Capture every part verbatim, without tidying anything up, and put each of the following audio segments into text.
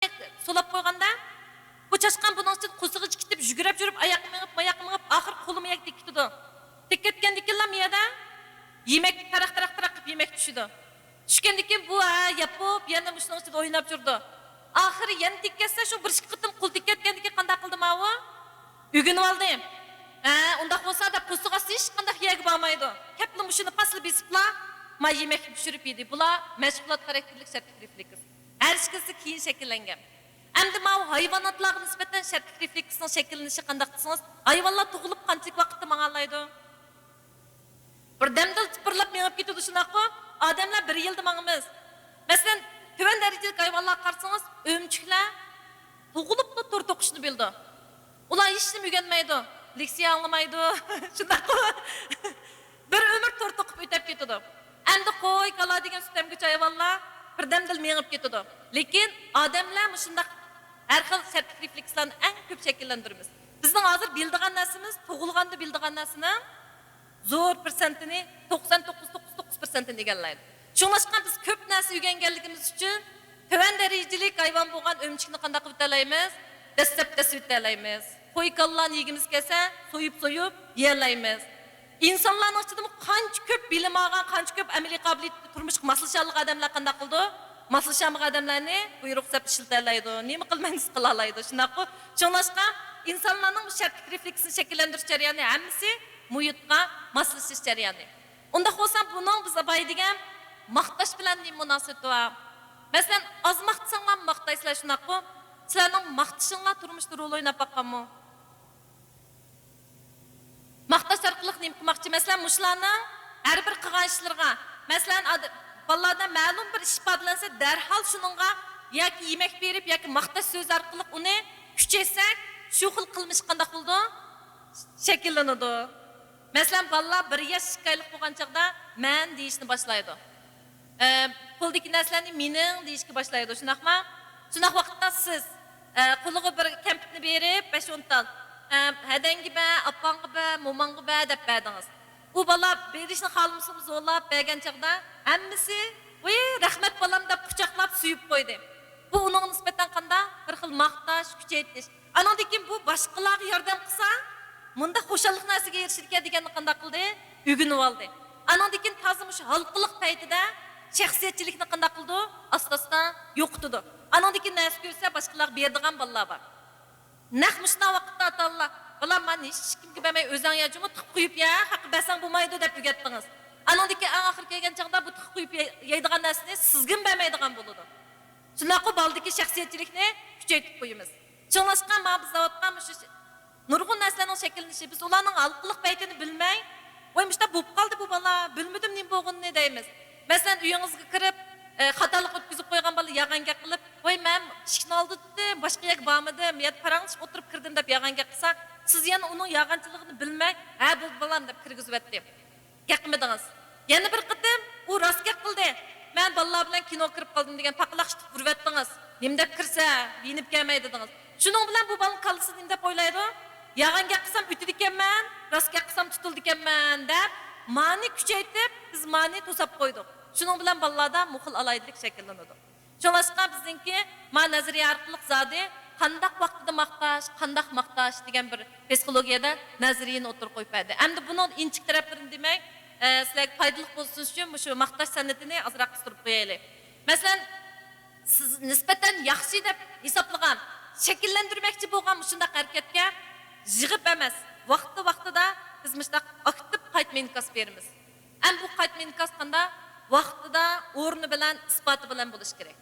سولاپ قويغاندا، بۇ چاشقان بۇنىڭ ئۈستىدە قورسىقى جىكىتىپ، يۈگۈرۈپ يۈرۈپ، ئاياققا مېڭىپ، ماياققا مېڭىپ، ئاخىرى قولىمۇ يەككە تېگىپ كېتىدۇ. تېگىپ كەتكەندىن كېيىنلا مۇ يەردە يېمەك تاراق، تاراق، تاراق قىلىپ يېمەك چۈشىدۇ. چۈشكەندىن كېيىن بۇ، ھە، يەپ بوپ، يەنە مۇشۇنىڭ ئىچىدە ئويناپ يۈرىدۇ. ئاخىرى يەنە تېگىپ كەتسە، شۇ بىر ئىككى قېتىم قول تېگىپ كەتكەندىن كېيىن قانداق قىلدى ماۋۇ؟ ئۆگىنىۋالدى. ھە، ئۇنداق بولسا دەپ، قورسىقى ئاستى ھېچقانداق يەرگە بارمايدۇ. كەپلا مۇشۇنى پاسلا بېسىپلا، ما يېمەكنى پىشۇرۇپ يېدى. بۇلار مەشغۇلات خاراكتېرلىك شەرتلىك رېفلېكس. ھەر ئىككىلىسى كېيىن شەكىللەنگەن. ئەمدى ماۋۇ ھايۋاناتلارغا نىسبەتەن شەرتلىك رېفلېكسنىڭ شەكىللىنىشى قانداق دېسىڭىز، ھايۋانلار تۇغۇلۇپ قانچىلىك ۋاقىتتا ماڭالايدۇ؟ بىردەمدىلا تىپىرلاپ مېڭىپ كېتىدۇ، شۇنداققۇ؟ ئادەملەر بىر يىلدا ماڭىمىز. مەسىلەن، تۆۋەن دەرىجىلىك ھايۋانلارغا قارىسىڭىز، ئۆمۈچۈكلەر تۇغۇلۇپلا تور توقۇشنى بىلىدۇ. ئۇلار ھېچنېمە ئۆگەنمەيدۇ، لېكسىيە ئاڭلىمايدۇ، شۇنداققۇ؟ بىر ئۆمۈر تور توقۇپ ئۆتەپ كېتىدۇ. ئەمدى قوي، كالا دېگەن سۈت ئەمگۈچى ھايۋانلار بىردەمدىلا مېڭىپ كېتىدۇ. لېكىن ئادەملەر مۇشۇنداق ھەر خىل شەرتلىك رېفلېكسلارنى ئەڭ كۆپ شەكىللەندۈرىمىز. بىزنىڭ ھازىر بىلىدىغان نەرسىمىز، تۇغۇلغاندا بىلىدىغان نەرسىنىڭ زور پىرسەنتىنى، توقسان توققۇز توققۇز توققۇز پىرسەنتىنى ئىگىلەيدۇ. شۇڭلاشقا بىز كۆپ نەرسە ئۆگەنگەنلىكىمىز ئۈچۈن تۆۋەن دەرىجىلىك ھايۋان بولغان ئۆمۈچۈكنى قانداق قىلىۋېتەلەيمىز؟ دەسسەپ دەسسىۋېتەلەيمىز. قوي كالىلارنى يېگۈمىز كەلسە، سويۇپ سويۇپ يېيەلەيمىز. ئىنسانلارنىڭ ئىچىدىمۇ قانچە كۆپ بىلىم ئالغان، قانچە كۆپ ئەمەلىي قابىلىيەتلىك، تۇرمۇشقا ماسلىشالىغان ئادەملەر قانداق قىلىدۇ؟ ماسلىشالمىغان ئادەملەرنى بۇيرۇق دەپ ئىشلىتەلەيدۇ. نېمە قىلمايمىز قىلالايدۇ، شۇنداققۇ؟ شۇڭلاشقا ئىنسانلارنىڭ بۇ شەرتلىك رېفلېكسنى شەكىللەندۈرۈش جەريانى ھەممىسى مۇھىتقا ماسلىشىش جەريانى. ئۇنداق بولسا بۇنىڭ بىز بايا دېگەن ماختاش بىلەن نېمە مۇناسىۋىتى بار؟ مەسىلەن، ئاز ماختىساڭلارمۇ ماختايسىلەر، شۇنداققۇ؟ سىلەرنىڭ ماختىشىڭلار تۇرمۇشتا رول ئويناپ باققانمۇ؟ ماختاش ئارقىلىق نېمە قىلماقچى؟ مەسىلەن، مۇشۇلارنىڭ ھەر بىر قىلغان ئىشلىرىغا، مەسىلەن، ئاد-، بالىلاردا مەلۇم بىر ئىش ئىپادىلەنسە، دەرھال شۇنىڭغا ياكى يېمەك بېرىپ، ياكى ماختاش سۆزى ئارقىلىق ئۇنى كۈچەيتسەك، شۇ خىل قىلمىش قانداق بولىدۇ؟ شەكىللىنىدۇ. مەسىلەن، بالىلار بىر ياش، ئىككى ئايلىق بولغان چاغدا مەن دېيىشنى باشلايدۇ. ئە، قولىدىكى نەرسىلەرنى مېنىڭ دېيىشكە باشلايدۇ، شۇنداقما؟ شۇنداق ۋاقىتتا سىز، ئە، قولىغا بىر كەمپۈتنى بېرىپ، بەش-ئون تال، ئە، ھەدەڭگە بەر، ئاپاڭغا بەر، موماڭغا بەر دەپ بەردىڭىز. ئۇ بالا بېرىشنى خالىمىسىمۇ زورلاپ بەرگەن چاغدا ھەممىسى، ۋىي، رەھمەت بالام دەپ قۇچاقلاپ سۆيۈپ قويدى. بۇ ئۇنىڭغا نىسبەتەن قانداق؟ بىر خىل ماختاش، كۈچەيتىش. ئانىڭدىن كېيىن بۇ باشقىلارغا ياردەم قىلسا، مۇنداق خۇشاللىق نەرسىگە ئېرىشىدىكەن دېگەننى قانداق قىلدى؟ ئۆگىنىۋالدى. ئانىڭدىن كېيىن تازا مۇشۇ ھالقىلىق پەيتىدە شەخسىيەتچىلىكنى قانداق قىلىدۇ؟ ئاستا-ئاستا يوقىتىدۇ. ئانىڭدىن كېيىن نەرسە كۆرسە، باشقىلارغا بېرىدىغان بالىلار بار. نەق مۇشۇنداق ۋاقىتتا ئاتا-ئانىلار، بالام، مانا ھېچكىمگە بەرمەي ئۆزۈڭ يە جۇمۇ تىقىپ قويۇپ يە، ھەققى بەرسەڭ بولمايدۇ دەپ ئۆگەتتىڭىز. ئانىڭدىن كېيىن ئەڭ ئاخىرى كەلگەن چاغدا بۇ تىقىپ قويۇپ يەي-، يەيدىغان نەرسىنى سىزگىمۇ بەرمەيدىغان بولىدۇ. شۇنداققۇ، بالىدىكى شەخسىيەتچىلىكنى كۈچەيتىپ قويىمىز. شۇڭلاشقا مانا بىز دەۋاتقان مۇشۇ ش-، نۇرغۇن نەرسىلەرنىڭ شەكىللىنىشى، بىز ئۇلارنىڭ ھالقىلىق پەيتىنى بىلمەي، ۋاي، مۇشۇنداق بولۇپ قالدى بۇ بالا، بىلمىدىم نېمە بولغىنىنى دەيمىز. مەسىلەن، ئۆيىڭىزگە كىرىپ، ئە، خاتالىق ئۆتكۈزۈپ قويغان بالا يالغان گەپ قىلىپ، ۋاي، مەن ئىشىكنى ئالدىتتىم، باشقا يەرگە بارمىدىم، بۇ يەردە پاراڭلىشىپ ئولتۇرۇپ كىردىم دەپ يالغان گەپ قىلسا، سىز يەنە ئۇنىڭ يالغانچىلىقىنى بىلمەي، ھە، بولدى بالام دەپ كىرگۈزۈۋەتتى. گەپ قىلمىدىڭىز. يەنە بىر قېتىم ئۇ راست گەپ قىلدى. مەن بالىلار بىلەن كىنو كىرىپ قالدىم دېگەن پاقىلاقشىتىپ ئۇرۇۋەتتىڭىز. نېمە دەپ كىرسە، يېنىپ كەلمەي دېدىڭىز. شۇنىڭ بىلەن بۇ بالىنىڭ كاللىسى نېمە دەپ ئويلايدۇ؟ يالغان گەپ قىلسام ئۆتىدىكەنمەن، راست گەپ قىلسام تۇتۇلىدىكەنمەن دەپ مانى كۈچەيتىپ، بىز مانى توساپ قويدۇق. شۇنىڭ بىلەن بالىلاردا مۇ خىل ئالاھىدىلىك شەكىللىنىدۇ. شۇڭلاشقا بىزنىڭكى ما نەزەرىيە ئارقىلىق زادى قانداق ۋاقتىدا ماختاش، قانداق ماختاش دېگەن بىر پسىخولوگىيەدە نەزەرىيەنى ئوتتۇرىغا قويۇپ بەردى. ئەمدى بۇنىڭ ئىنچىكە تەرەپلىرىنى دېمەي، ئە، سىلەرگە پايدىلىق بولسۇن ئۈچۈن مۇشۇ ماختاش سەنئىتىنى ئازراق قىستۇرۇپ قويايلى. مەسىلەن، سىز نىسبەتەن ياخشى دەپ ھېسابلىغان، شەكىللەندۈرمەكچى بولغان مۇشۇنداق ھەرىكەتكە يىغىپ ئەمەس، ۋاقتى ۋاقتىدا بىز مۇشۇنداق ئاكتىپ قايتما ئىنكاس بېرىمىز. ئەمدى بۇ قايتما ئىنكاس قانداق؟ ۋاقتىدا، ئورنى بىلەن، ئىسپاتى بىلەن بولۇشى كېرەك.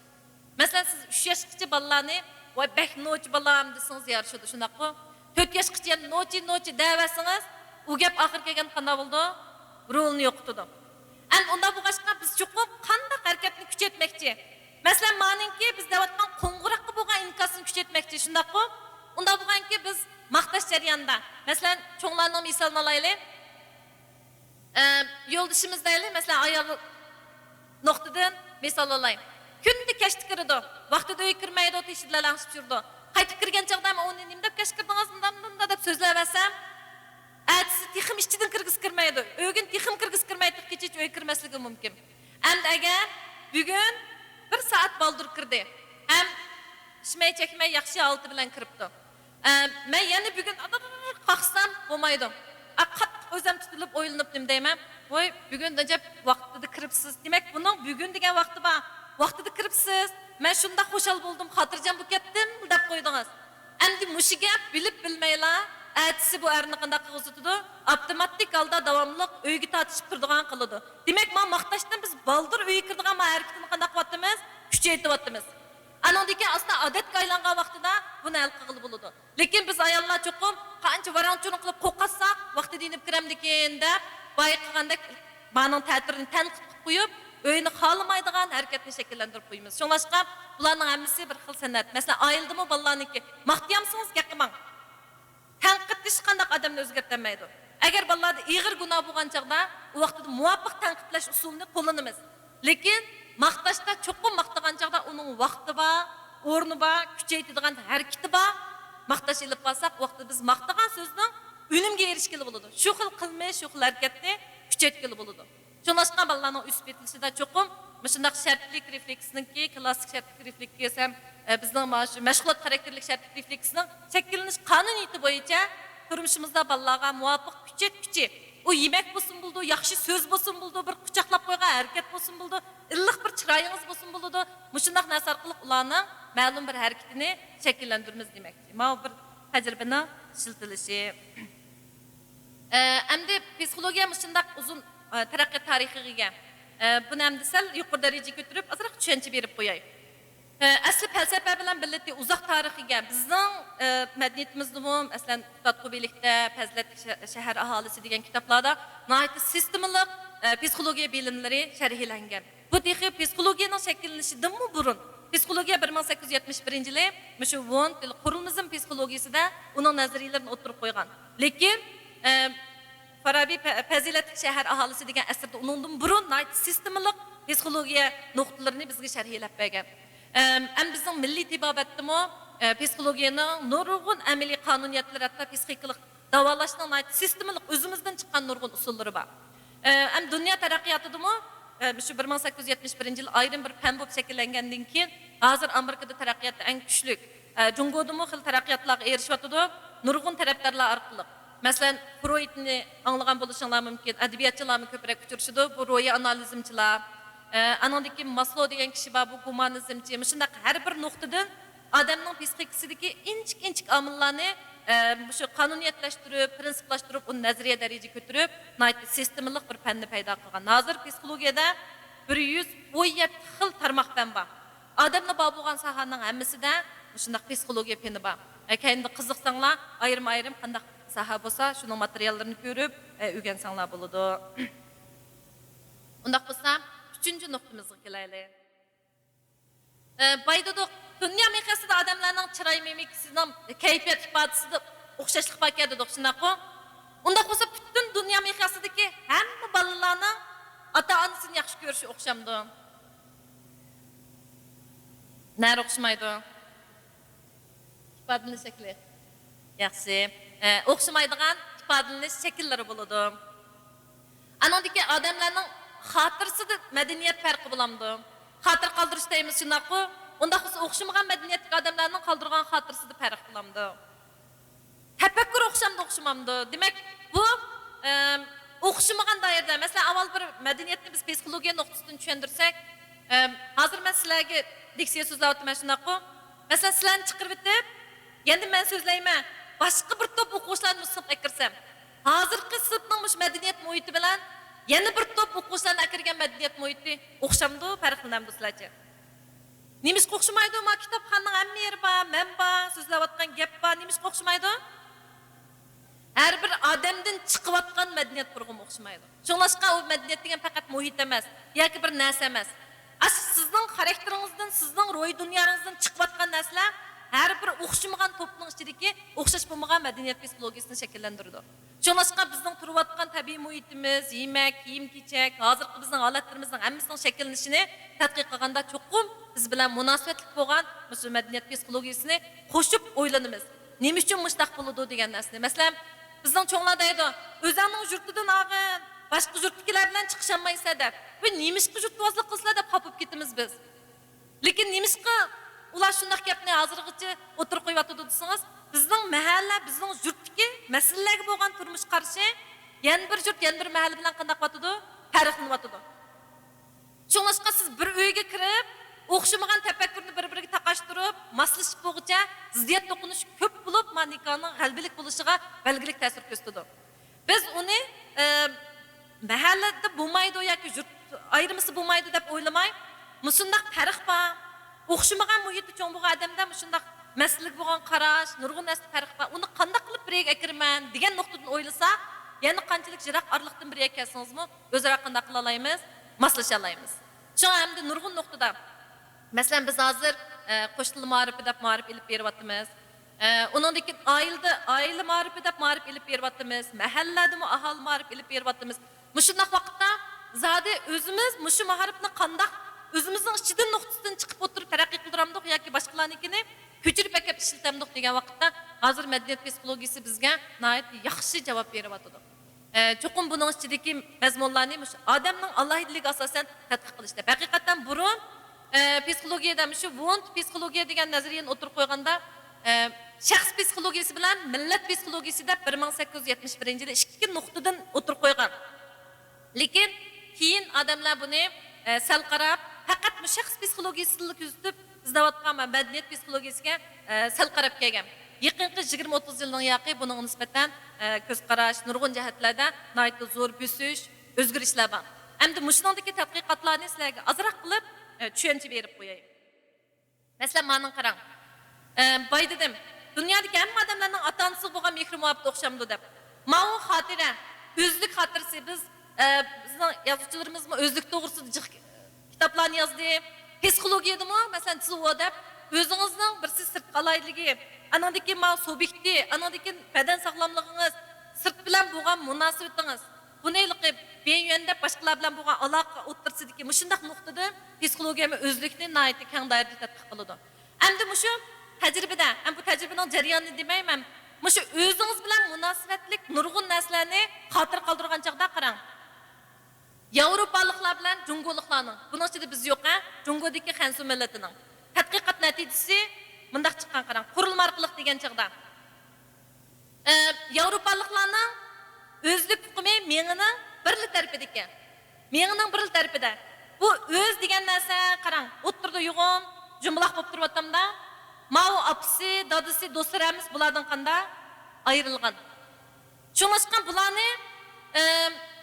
مەسىلەن، سىز ئۈچ ياشقىچە بالىلارنى، ۋاي، بەك نوچى بالام دېسىڭىز يارىشىدۇ، شۇنداققۇ؟ تۆت ياشقىچە يەنە نوچى، نوچى دەۋەرسىڭىز، ئۇ گەپ ئاخىرى كەلگەندە قانداق بولىدۇ؟ رولىنى يوقىتىدۇ. ئەمدى ئۇنداق بولغاچقا، بىز چوقۇم قانداق ھەرىكەتنى كۈچەيتمەكچى؟ مەسىلەن، مانىڭكى بىز دەۋاتقان قوڭغۇراققا بولغان ئىنكاسنى كۈچەيتمەكچى، شۇنداققۇ؟ ئۇنداق بولغانكى، بىز ماختاش جەريانىدا، مەسىلەن، چوڭلارنىڭ مىسالىنى ئالايلى. ئە، يولدىشىمىز دەيلى، مەسىلەن، ئايال نۇقتىدىن مىسال ئالاي. كۈندە كەچتە كىرىدۇ. ۋاقتىدا ئۆيگە كىرمەيدۇ، تېشىدا لەڭشىپ يۈرىدۇ. قايتىپ كىرگەن چاغدا، مەن ئۇنى نېمە دەپ كەچ كىردىڭىز، مۇنداق، مۇنداق دەپ سۆزلەۋەرسەم، ئەتىسى تېخىمۇ ئىچىدىن كىرگۈسى كىرمەيدۇ. ئۆگۈن تېخىمۇ كىرگۈسى كىرمەي، تېخى كېچىچە ئۆيگە كىرمەسلىكى مۇمكىن. ئەمدى ئەگەر بۈگۈن بىر سائەت بالدۇر كىردى ھەم ئىچمەي چەكمەي ياخشى ھالىتى بىلەن كىرىپتۇ. ئە، مەن يەنە بۈگۈن قاقسام بولمايدۇ. ئا، قاتتىق ئۆزۈم تۇتۇلۇپ ئويلىنىپ نېمە دەيمەن؟ ۋاي، بۈگۈن ئەجەب ۋاقتىدا كىرىپسىز. دېمەك، بۇنىڭ بۈگۈن دېگەن ۋاقتى بار. ۋاقتىدا كىرىپسىز. مەن شۇنداق خۇشال بولدۇم، خاتىرجەم بولۇپ كەتتىم دەپ قويدىڭىز. ئەمدى مۇشۇ گەپ بىلىپ بىلمەيلا، ئەتىسى بۇ ئەرنى قانداق قىلغۇزۇتىدۇ؟ ئاپتوماتىك ھالدا داۋاملىق ئۆيگە تارتىشىپ تۇرىدىغان قىلىدۇ. دېمەك، ما ماختاشتىن بىز بالدۇر ئۆيگە كىرىدىغان ما ھەرىكىتىنى قانداق قىلىۋاتىمىز؟ كۈچەيتىۋاتىمىز. ئانىڭدىن كېيىن ئاستا ئادەتكە ئايلانغان ۋاقتىدا بۇنى ھەل قىلغىلى بولىدۇ. لېكىن بىز ئاياللار چوقۇم قانچە ۋاراڭ-چۇرۇڭ قىلىپ قورقۇتساق، ۋاقتىدا يېنىپ كىرەمدىكىن دەپ، بايا قىلغاندەك مانىڭ تەتۈرىنى تەنقىد قىلىپ قويۇپ، ئۆينى خالىمايدىغان ھەرىكەتنى شەكىللەندۈرۈپ قويىمىز. شۇڭلاشقا بۇلارنىڭ ھەممىسى بىر خىل سەنئەت. مەسىلەن، ئائىلىدىمۇ بالىلارنىڭكى ماختىيالمىسىڭىز گەپ قىلماڭ. تەنقىدلىشىش قانداق ئادەمنى ئۆزگەرتەلمەيدۇ. ئەگەر بالىلاردا ئېغىر گۇناھ بولغان چاغدا، ئۇ ۋاقتىدا مۇۋاپىق تەنقىدلەش ئۇسۇلىنى قوللىنىمىز. لېكىن ماختاشتا چوقۇم ماختىغان چاغدا ئۇنىڭ ۋاقتى بار، ئورنى بار، كۈچەيتىدىغان ھەرىكىتى بار. ماختاش ئېلىپ بارساق، ئۇ ۋاقىتتا بىز ماختىغان سۆزنىڭ ئۈنۈمگە ئېرىشكىلى بولىدۇ. شۇ خىل قىلمىش، شۇ خىل ھەرىكەتنى كۈچەيتكىلى بولىدۇ. شۇڭلاشقا بالىلارنىڭ ئۆسۈپ يېتىلىشىدە چوقۇم مۇشۇنداق شەرتلىك رېفلېكسنىڭكى، كلاسسىك شەرتلىك رېفلېكس ھەم، ئە، بىزنىڭ مانا شۇ مەشغۇلات خاراكتېرلىك شەرتلىك رېفلېكسنىڭ شەكىللىنىش قانۇنىيىتى بويىچە تۇرمۇشىمىزدا بالىلارغا مۇۋاپىق كۈچەيتكۈچى، ئۇ يېمەك بولسىمۇ بولىدۇ، ياخشى سۆز بولسىمۇ بولىدۇ، بىر قۇچاقلاپ قويغان ھەرىكەت بولسىمۇ بولىدۇ، ئىللىق بىر چىرايىڭىز بولسىمۇ بولىدۇ، مۇشۇنداق نەرسە ئارقىلىق ئۇلارنىڭ مەلۇم بىر ھەرىكىتىنى شەكىللەندۈرىمىز دېمەكچى. ماۋۇ بىر تەجرىبىنىڭ ئىشلىتىلىشى. ئە، ئەمدى پسىخولوگىيە مۇشۇنداق ئۇزۇن، ئە، تەرەققىيات تارىخىغا ئىگە. ئە، بۇنى ئەمدى سەل يۇقىرى دەرىجىگە كۆتۈرۈپ، ئازراق چۈشەنچە بېرىپ قوياي. ئە، ئەسلى پەلسەپە بىلەن بىللە ئۇزاق تارىخىغا ئىگە. بىزنىڭ، ئە، مەدەنىيىتىمىزدىمۇ، مەسىلەن، ئۇستاد قۇبىيلىكتە، پەزىلەتلىك شە-، شەھەر ئاھالىسى دېگەن كىتابلاردا ناھايىتى سىستېمىلىق، ئە، پسىخولوگىيە بىلىملىرى شەرھلەنگەن. بۇ تېخى پسىخولوگىيەنىڭ شەكىللىنىشىدىنمۇ بۇرۇن. پسىخولوگىيە بىر مىڭ سەككىز يۈز يەتمىش بىرىنچى يىلى مۇشۇ ۋون تىل قۇرۇلمىزم پسىخولوگىيىسىدە ئۇنىڭ نەزەرىيىلىرىنى ئوتتۇرىغا قويغان. لېكىن، ئە، فارابى پە-، پەزىلەتلىك شەھەر ئاھالىسى دېگەن ئەسىرىدە ئۇنىڭدىن بۇرۇن ناھايىتى سىستېمىلىق پسىخولوگىيە نۇقتىلىرىنى بىزگە شەرھلەپ بەرگەن. ئەم، ئەم بىزنىڭ مىللىي تېبابەتتىمۇ، ئە، پسىخولوگىيەنىڭ نۇرغۇن ئەمەلىي قانۇنىيەتلىرى، ھەتتا پسىخىكىلىق داۋالاشنىڭ ناھايىتى سىستېمىلىق ئۆزىمىزدىن چىققان نۇرغۇن ئۇسۇللىرى بار. ئە، ئەم دۇنيا تەرەققىياتىدىمۇ، ئە، شۇ بىر مىڭ سەككىز يۈز يەتمىش بىرىنچى يىل ئايرىم بىر پەن بولۇپ شەكىللەنگەندىن كېيىن، ھازىر ئامېرىكىدا تەرەققىياتتا ئەڭ كۈچلۈك. ئە، جۇڭگودىمۇ خېلى تەرەققىياتلارغا ئېرىشىۋاتىدۇ، نۇرغۇن تەرەپدارلار ئارقىلىق. مەسىلەن، فرويدنى ئاڭلىغان بولۇشۇڭلار مۇمكىن، ئەدەبىياتچىلارمۇ كۆپرەك ئۇچرىشىدۇ، بۇ روھىي ئانالىزمچىلار. ئە، ئانىڭدىن كېيىن ماسلو دېگەن كىشى بار، بۇ گۇمانىزمچى. مۇشۇنداق ھەر بىر نۇقتىدىن ئادەمنىڭ پسىخىكىسىدىكى ئىنچىكە-ئىنچىكە ئامىللارنى، ئە، مۇشۇ قانۇنىيەتلەشتۈرۈپ، پىرىنسىپلاشتۇرۇپ، ئۇنى نەزەرىيە دەرىجىگە كۆتۈرۈپ، ناھايىتى سىستېمىلىق بىر پەننى پەيدا قىلغان. ھازىر پسىخولوگىيەدە بىر يۈز ئون يەتتە خىل تارماق پەن بار. ئادەمدە بار بولغان ساھەنىڭ ھەممىسىدە مۇشۇنداق پسىخولوگىيە پېنى بار. ئە، كەينىدە قىزىقساڭلار، ئايرىم-ئايرىم قانداق ساھە بولسا، شۇنىڭ ماتېرىياللىرىنى كۆرۈپ، ئە، ئۆگەنسەڭلار بولىدۇ. ئۇنداق بولسا، ئۈچىنچى نۇقتىمىزغا كېلەيلى. ئە، بايا دېدۇق، دۇنيا مىقياسىدا ئادەملەرنىڭ چىراي مىمىكىسىنىڭ كەيپىيات ئىپادىسىدە ئوخشاشلىق باركەن دېدۇق، شۇنداققۇ؟ ئۇنداق بولسا، پۈتۈن دۇنيا مىقياسىدىكى ھەممە بالىلارنىڭ ئاتا-ئانىسىنى ياخشى كۆرۈشى ئوخشامدۇ؟ نەرە ئوخشىمايدۇ؟ ئىپادىلىنىش شەكلى. ياخشى. ئە، ئوخشىمايدىغان ئىپادىلىنىش شەكىللىرى بولىدۇ. ئانىڭدىكى ئادەملەرنىڭ خاتىرىسىدە مەدەنىيەت پەرقى بولامدۇ؟ خاتىرە قالدۇرۇش دەيمىز، شۇنداققۇ؟ ئۇنداق بولسا، ئوخشىمىغان مەدەنىيەتتىكى ئادەملەرنىڭ قالدۇرغان خاتىرىسىدە پەرق بولامدۇ؟ تەپەككۇر ئوخشامدۇ، ئوخشىمامدۇ؟ دېمەك، بۇ، ئەم، ئوخشىمىغان دائىرىدە، مەسىلەن، ئاۋۋال بىر مەدەنىيەتنى بىز پسىخولوگىيە نۇقتىسىدىن چۈشەندۈرسەك، ئەم، ھازىر مەن سىلەرگە لېكسىيە سۆزلەۋاتىمەن، شۇنداققۇ؟ مەسىلەن، سىلەرنى چىقىرىۋېتىپ، يەنە مەن سۆزلەيمەن، باشقا بىر توپ ئوقۇغۇچىلارنى مۇشۇ سىنىپقا ئەكىرسەم، ھازىرقى سىنىپنىڭ مۇشۇ مەدەنىيەت مۇھىتى بىلەن يەنە بىر توپ ئوقۇغۇچىلارنى ئەكىرگەن مەدەنىيەت مۇھىتى ئوخشامدۇ، پەرقلىنەمدۇ سىلەرچە؟ نېمىشقا ئوخشىمايدۇ؟ ما كىتابخانىنىڭ ھەممە يېرى بار، مەن بار، سۆزلەۋاتقان گەپ بار. نېمىشقا ئوخشىمايدۇ؟ ھەر بىر ئادەمدىن چىقىۋاتقان مەدەنىيەت قۇرغۇمۇ ئوخشىمايدۇ. شۇڭلاشقا ئۇ مەدەنىيەت دېگەن پەقەت مۇھىت ئەمەس ياكى بىر نەرسە ئەمەس. ئاشۇ سىزنىڭ خاراكتېرىڭىزدىن، سىزنىڭ روھىي دۇنياڭىزدىن چىقىۋاتقان نەرسىلەر ھەر بىر ئوخشىمىغان توپنىڭ ئىچىدىكى ئوخشاش بولمىغان مەدەنىيەت پسىخولوگىيىسىنى شەكىللەندۈرىدۇ. شۇڭلاشقا بىزنىڭ تۇرۇۋاتقان تەبىئىي مۇھىتىمىز، يېمەك، كىيىم-كېچەك، ھازىرقى بىزنىڭ ھالەتلىرىمىزنىڭ ھەممىسىنىڭ شەكىللىنىشىنى تەتقىق قىلغاندا، چوقۇم بىز بىلەن مۇناسىۋەتلىك بولغان مۇشۇ مەدەنىيەت پسىخولوگىيىسىنى قوشۇپ ئويلىنىمىز. نېمە ئۈچۈن مۇشۇنداق بولىدۇ دېگەن نەرسىنى. مەسىلەن، بىزنىڭ چوڭلار دەيدۇ، «ئۆزۈڭنىڭ يۇرتىدىن ئالغىن، باشقا يۇرتتىكىلەر بىلەن چىقىشالمايسەن» دەپ. «ۋە نېمىشقا يۇرتۋازلىق قىلىسىلەر؟» دەپ خاپا بولۇپ كېتىمىز بىز. لېكىن نېمىشقا ئۇلار شۇنداق گەپنى ھازىرغىچە ئوتتۇرىغا قويۇۋاتىدۇ دېسىڭىز، بىزنىڭ مەھەللە، بىزنىڭ يۇرتتىكى مەسىلىلەرگە بولغان تۇرمۇش قارىشى يەنە بىر يۇرت، يەنە بىر مەھەللە بىلەن قانداق قىلىۋاتىدۇ؟ پەرقلىنىۋاتىدۇ. شۇڭلاشقا سىز بىر ئۆيگە كىرىپ، ئوخشىمىغان تەپەككۇرنى بىر-بىرىگە تاقاشتۇرۇپ، ماسلىشىپ بولغۇچە زىددىيەت توقۇنۇشى كۆپ بولۇپ، ما نىكاھنىڭ غەلىبىلىك بولۇشىغا بەلگىلىك تەسىر كۆرسىتىدۇ. بىز ئۇنى، ئە، مەھەللىدە بولمايدۇ ياكى يۇرت ئايرىمىسى بولمايدۇ دەپ ئويلىماي، مۇشۇنداق پەرق بار، ئوخشىمىغان مۇھىتتا چوڭ بولغان ئادەمدە مۇشۇنداق مەسىلىگە بولغان قاراش، نۇرغۇن نەرسىدە پەرق بار، ئۇنى قانداق قىلىپ بىر يەرگە ئەكىرىمەن دېگەن نۇقتىدىن ئويلىساق، يەنە قانچىلىك يىراق ئارىلىقتىن بىر يەرگە كەلسىڭىزمۇ، ئۆزئارا قانداق قىلالايمىز؟ ماسلىشالايمىز. شۇڭا ئەمدى نۇرغۇن نۇقتىدا، مەسىلەن، بىز ھازىر، ئە، قوش تىل مائارىپى دەپ مائارىپ ئېلىپ بېرىۋاتىمىز. ئە، ئۇنىڭدىن كېيىن ئائىلىدە، ئائىلە مائارىپى دەپ مائارىپ ئېلىپ بېرىۋاتىمىز، مەھەللىلەردىمۇ ئاھالە مائارىپى ئېلىپ بېرىۋاتىمىز. مۇشۇنداق ۋاقىتتا زادى ئۆزىمىز مۇشۇ مائارىپنى قانداق ئۆزىمىزنىڭ ئىچىدىن نۇقتىسىدىن چىقىپ ئولتۇرۇپ تەرەققىي قىلدۇرامدۇق ياكى باشقىلارنىڭكىنى كۆچۈرۈپ ئەكەپ ئىشلىتەمدۇق دېگەن ۋاقىتتا، ھازىر مەدەنىيەت پسىخولوگىيىسى بىزگە ناھايىتى ياخشى جاۋاب بېرىۋاتىدۇ. ئە، چوقۇم بۇنىڭ ئىچىدىكى مەزمۇنلارنى مۇشۇ ئادەمنىڭ ئالاھىدىلىكىگە ئاساسەن تەتقىق قىلىش دەپ. ھەقىقەتەن بۇرۇن، ئە، پسىخولوگىيەدە مۇشۇ ۋۇنت پسىخولوگىيە دېگەن نەزەرىيەنى ئوتتۇرىغا قويغاندا، ئە، شەخس پسىخولوگىيەسى بىلەن مىللەت پسىخولوگىيەسى دەپ بىر مىڭ سەككىز يۈز يەتمىش بىرىنچى يىلى ئىككى نۇقتىدىن ئوتتۇرىغا قويغان. لېكىن كېيىن ئادەملەر بۇنى، ئە، سەل قاراپ، پەقەت مۇشۇ شەخس پسىخولوگىيەسىنىلا كۆزىتىپ، ئىزدەۋاتقان مەدەنىيەت پسىخولوگىيەسىگە، ئە، سەل قاراپ كەلگەن. يېقىنقى يىگىرمە ئوتتۇز يىلنىڭ ياقى بۇنىڭغا نىسبەتەن، ئە، كۆز قاراش، نۇرغۇن جەھەتلەردە ناھايىتى زور بۆسۈش، ئۆزگىرىشلەر بار. ئەمدى مۇشۇنىڭدىكى تەتقىقاتلارنى سىلەرگە ئازراق قىلىپ، ئە، چۈشەنچە بېرىپ قوياي. مەسىلەن، مانىڭ قاراڭ. ئە، باي دېدىم، دۇنيادىكى ھەممە ئادەملەرنىڭ ئاتا-ئانىسىغا بولغان مېھرى-مۇھەببىتى ئوخشامدۇ دەپ. ماۋۇ خاتىرە، ئۆزلۈك خاتىرىسى. بىز، ئە، بىزنىڭ يازغۇچىلىرىمىزمۇ ئۆزلۈك توغرىسىدا جىق كىتابلارنى يازدى. پسىخولوگىيەدىمۇ، مەسىلەن، تسۇۋو دەپ، ئۆزىڭىزنىڭ بىرسى سىرتقى ئالاھىدىلىكى، ئانىڭدىن كېيىن ماۋۇ سۇبيېكتى، ئانىڭدىن كېيىن بەدەن ساغلاملىقىڭىز، سىرت بىلەن بولغان مۇناسىۋىتىڭىز. بۇنى ھېلىقى بېن يۈەن دەپ باشقىلار بىلەن بولغان ئالاقە ئوتتۇرىسىدىكى مۇشۇنداق نۇقتىدىن پسىخولوگىيەمۇ ئۆزلۈكنى ناھايىتى كەڭ دائىرىدە تەتقىق قىلىدۇ. ئەمدى مۇشۇ تەجرىبىدە، ھەم بۇ تەجرىبىنىڭ جەريانىنى دېمەيمەن، مۇشۇ ئۆزىڭىز بىلەن مۇناسىۋەتلىك نۇرغۇن نەرسىلەرنى خاتىرە قالدۇرغان چاغدا قاراڭ. ياۋروپالىقلار بىلەن جۇڭگولۇقلارنىڭ، بۇنىڭ ئىچىدە بىز يوق، ھە، جۇڭگودىكى خەنزۇ مىللىتىنىڭ تەتقىقات نەتىجىسى مۇنداق چىققان، قاراڭ، قۇرۇلما ئارقىلىق دېگەن چاغدا، ئە، ياۋروپالىقلارنىڭ ئۆزلۈك ئۇقۇمى مېڭىنىڭ بىرلا تەرىپىدىكەن. مېڭىنىڭ بىرلا تەرىپىدە. بۇ ئۆز دېگەن نەرسە، قاراڭ، ئوتتۇرىدا يۇغۇن، جۇمبىلاق بولۇپ تۇرۇۋاتامدا، ماۋۇ ئاپىسى، دادىسى، دوستلىرى ھەممىسى بۇلاردىن قاندا؟ ئايرىلغان. شۇڭلاشقا بۇلارنى، ئە،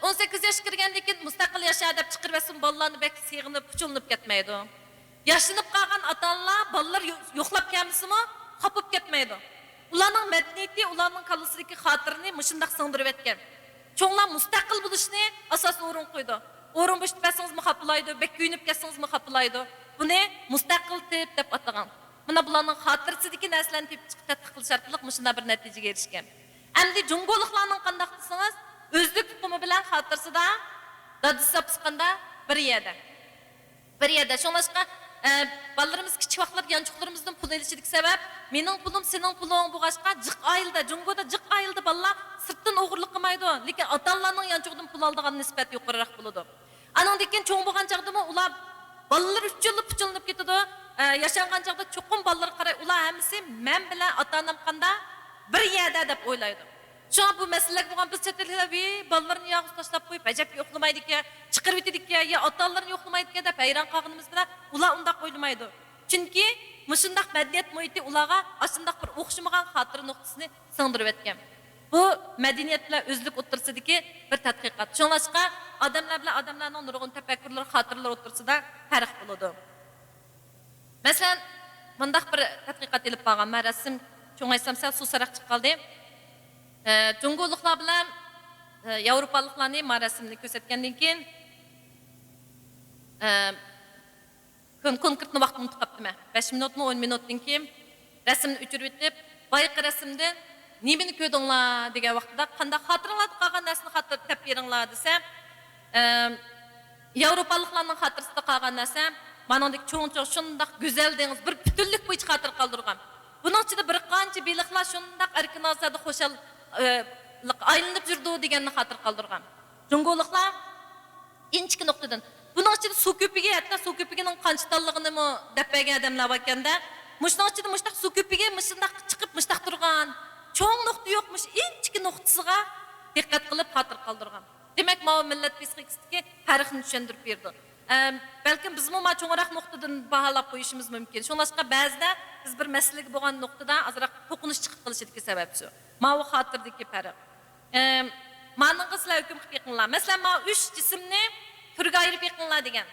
ئون سەككىز ياشقا كىرگەندىن كېيىن مۇستەقىل ياشا دەپ چىقىرىۋەتسىمۇ، بالىلارنى بەك سېغىنىپ، پۇچۇلىنىپ كەتمەيدۇ. ياشىنىپ قالغان ئاتا-ئانىلار بالىلىرى يو-، يوقلاپ كەلمىسىمۇ، خاپا بولۇپ كەتمەيدۇ. ئۇلارنىڭ مەدەنىيىتى، ئۇلارنىڭ كاللىسىدىكى خاتىرىنى مۇشۇنداق سىڭدۈرۈۋەتكەن. چوڭلار مۇستەقىل بولۇشنى ئاساس ئورۇنغا قويىدۇ. ئورۇن بوشىتىپ بەرسىڭىزمۇ خاپىلايدۇ، بەك كۆيۈنۈپ كەتسىڭىزمۇ خاپىلايدۇ. بۇنى مۇستەقىل تىپ دەپ ئاتىغان. مانا بۇلارنىڭ خاتىرىسىدىكى نەرسىلەرنى تېپىپ چىقىپ تەتقىق قىلىش ئارقىلىق مۇشۇنداق بىر نەتىجىگە ئېرىشكەن. ئەمدى جۇڭگولۇقلارنىڭ قانداق دېسىڭىز، ئۆزلۈك ئۇقۇمى بىلەن خاتىرىسىدا دادىسى، ئاپىسى قاندا؟ بىر يەردە. بىر يەردە. شۇڭلاشقا، ئە، بالىلىرىمىز كىچىك ۋاقىتلىرىدا يانچۇقلىرىمىزدىن پۇل ئېلىشىدىكى سەۋەب، مېنىڭ پۇلۇم، سېنىڭ پۇلۇڭ بولغاچقا، جىق ئائىلىدە، جۇڭگودا جىق ئائىلىدە بالىلار سىرتتىن ئوغرىلىق قىلمايدۇ، لېكىن ئاتا-ئانىلارنىڭ يانچۇقىدىن پۇل ئالىدىغان نىسبەت يۇقىرىراق بولىدۇ. ئانىڭدىن كېيىن چوڭ بولغان چاغدىمۇ ئۇلار بالىلىرى ئۈچۈنلا پۇچۇلىنىپ كېتىدۇ. ئە، ياشانغان چاغدا چوقۇم بالىلىرىغا قاراي، ئۇلار ھەممىسى مەن بىلەن ئاتا-ئانام قاندا؟ بىر يەردە دەپ ئويلايدۇ. شۇڭا بۇ مەسىلىلەرگە بولغان بىز چەت ئەللىكلەر، ۋىي، بالىلىرىنى يالغۇز تاشلاپ قويۇپ، ئەجەب يوقلىمايدىكەن، چىقىرىۋېتىدىكەن يا ئاتا-ئانىلىرىنى يوقلىمايدىكەن دەپ ھەيران قالغىنىمىز بىلەن، ئۇلار ئۇنداق ئويلىمايدۇ. چۈنكى مۇشۇنداق مەدەنىيەت مۇھىتى ئۇلارغا ئاشۇنداق بىر ئوخشىمىغان خاتىرە نۇقتىسىنى سىڭدۈرۈۋەتكەن. بۇ مەدەنىيەت بىلەن ئۆزلۈك ئوتتۇرىسىدىكى بىر تەتقىقات. شۇڭلاشقا ئادەملەر بىلەن ئادەملەرنىڭ نۇرغۇن تەپەككۇرلىرى، خاتىرىلىرى ئوتتۇرىسىدا پەرق بولىدۇ. مەسىلەن، مۇنداق بىر تەتقىقات ئېلىپ بارغان. مەن رەسىم چوڭايسام سەل سۇسراق چىقىپ قالدى. ئە، جۇڭگولۇقلار بىلەن، ئە، ياۋروپالىقلارنى ما رەسىمنى كۆرسەتكەندىن كېيىن، ئە، كون-، كونكرېتنى ۋاقتىنى ئۇنتۇپ قاپتىمەن. بەش مىنۇتمۇ، ئون مىنۇتتىن كېيىن رەسىمنى ئۆچۈرۈۋېتىپ، بايىقى رەسىمدىن نېمىنى كۆردۈڭلار دېگەن ۋاقتىدا، قانداق خاتىرىڭلاردا قالغان نەرسىنى خاتىرە دەپ بېرىڭلار دېسە، ئە، ياۋروپالىقلارنىڭ خاتىرىسىدە قالغان نەرسە، مانىڭدەك چوڭ-چوڭ شۇنداق گۈزەل دېڭىز، بىر پۈتۈنلۈك بويىچە خاتىرە قالدۇرغان. بۇنىڭ ئىچىدە بىر قانچە بېلىقلار شۇنداق ئەركىن-ئازادە خۇشال، ئە، ئايلىنىپ يۈرىدۇ دېگەننى خاتىرە قالدۇرغان. جۇڭگولۇقلار ئىنچىكە نۇقتىدىن، بۇنىڭ ئىچىدە سۇ كۆپۈكى، ھەتتا سۇ كۆپۈكىنىڭ قانچە تاللىقىنىمۇ دەپ بەرگەن ئادەملەر باركەندە. مۇشۇنىڭ ئىچىدە مۇشۇنداق سۇ كۆپۈكى مۇشۇنداق چىقىپ، مۇشۇنداق تۇرغان، چوڭ نۇقتا يوق، مۇشۇ ئىنچىكە نۇقتىسىغا دىققەت قىلىپ خاتىرە قالدۇرغان. دېمەك، ماۋۇ مىللەت پسىخىكىسىدىكى پەرقنى چۈشەندۈرۈپ بېرىدۇ. ئەم، بەلكىم بىزمۇ ما چوڭراق نۇقتىدىن باھالاپ قويۇشىمىز مۇمكىن. شۇڭلاشقا بەزىدە بىز بىر مەسىلىگە بولغان نۇقتىدا ئازراق توقۇنۇش چىقىپ قېلىشىدىكى سەۋەب شۇ. ماۋۇ خاتىرىدىكى پەرق. ئەم، مانىڭغا سىلەر ھۆكۈم قىلىپ بېقىڭلار. مەسىلەن، ماۋۇ ئۈچ جىسىمنى تۈرگە ئايرىپ بېقىڭلار دېگەن.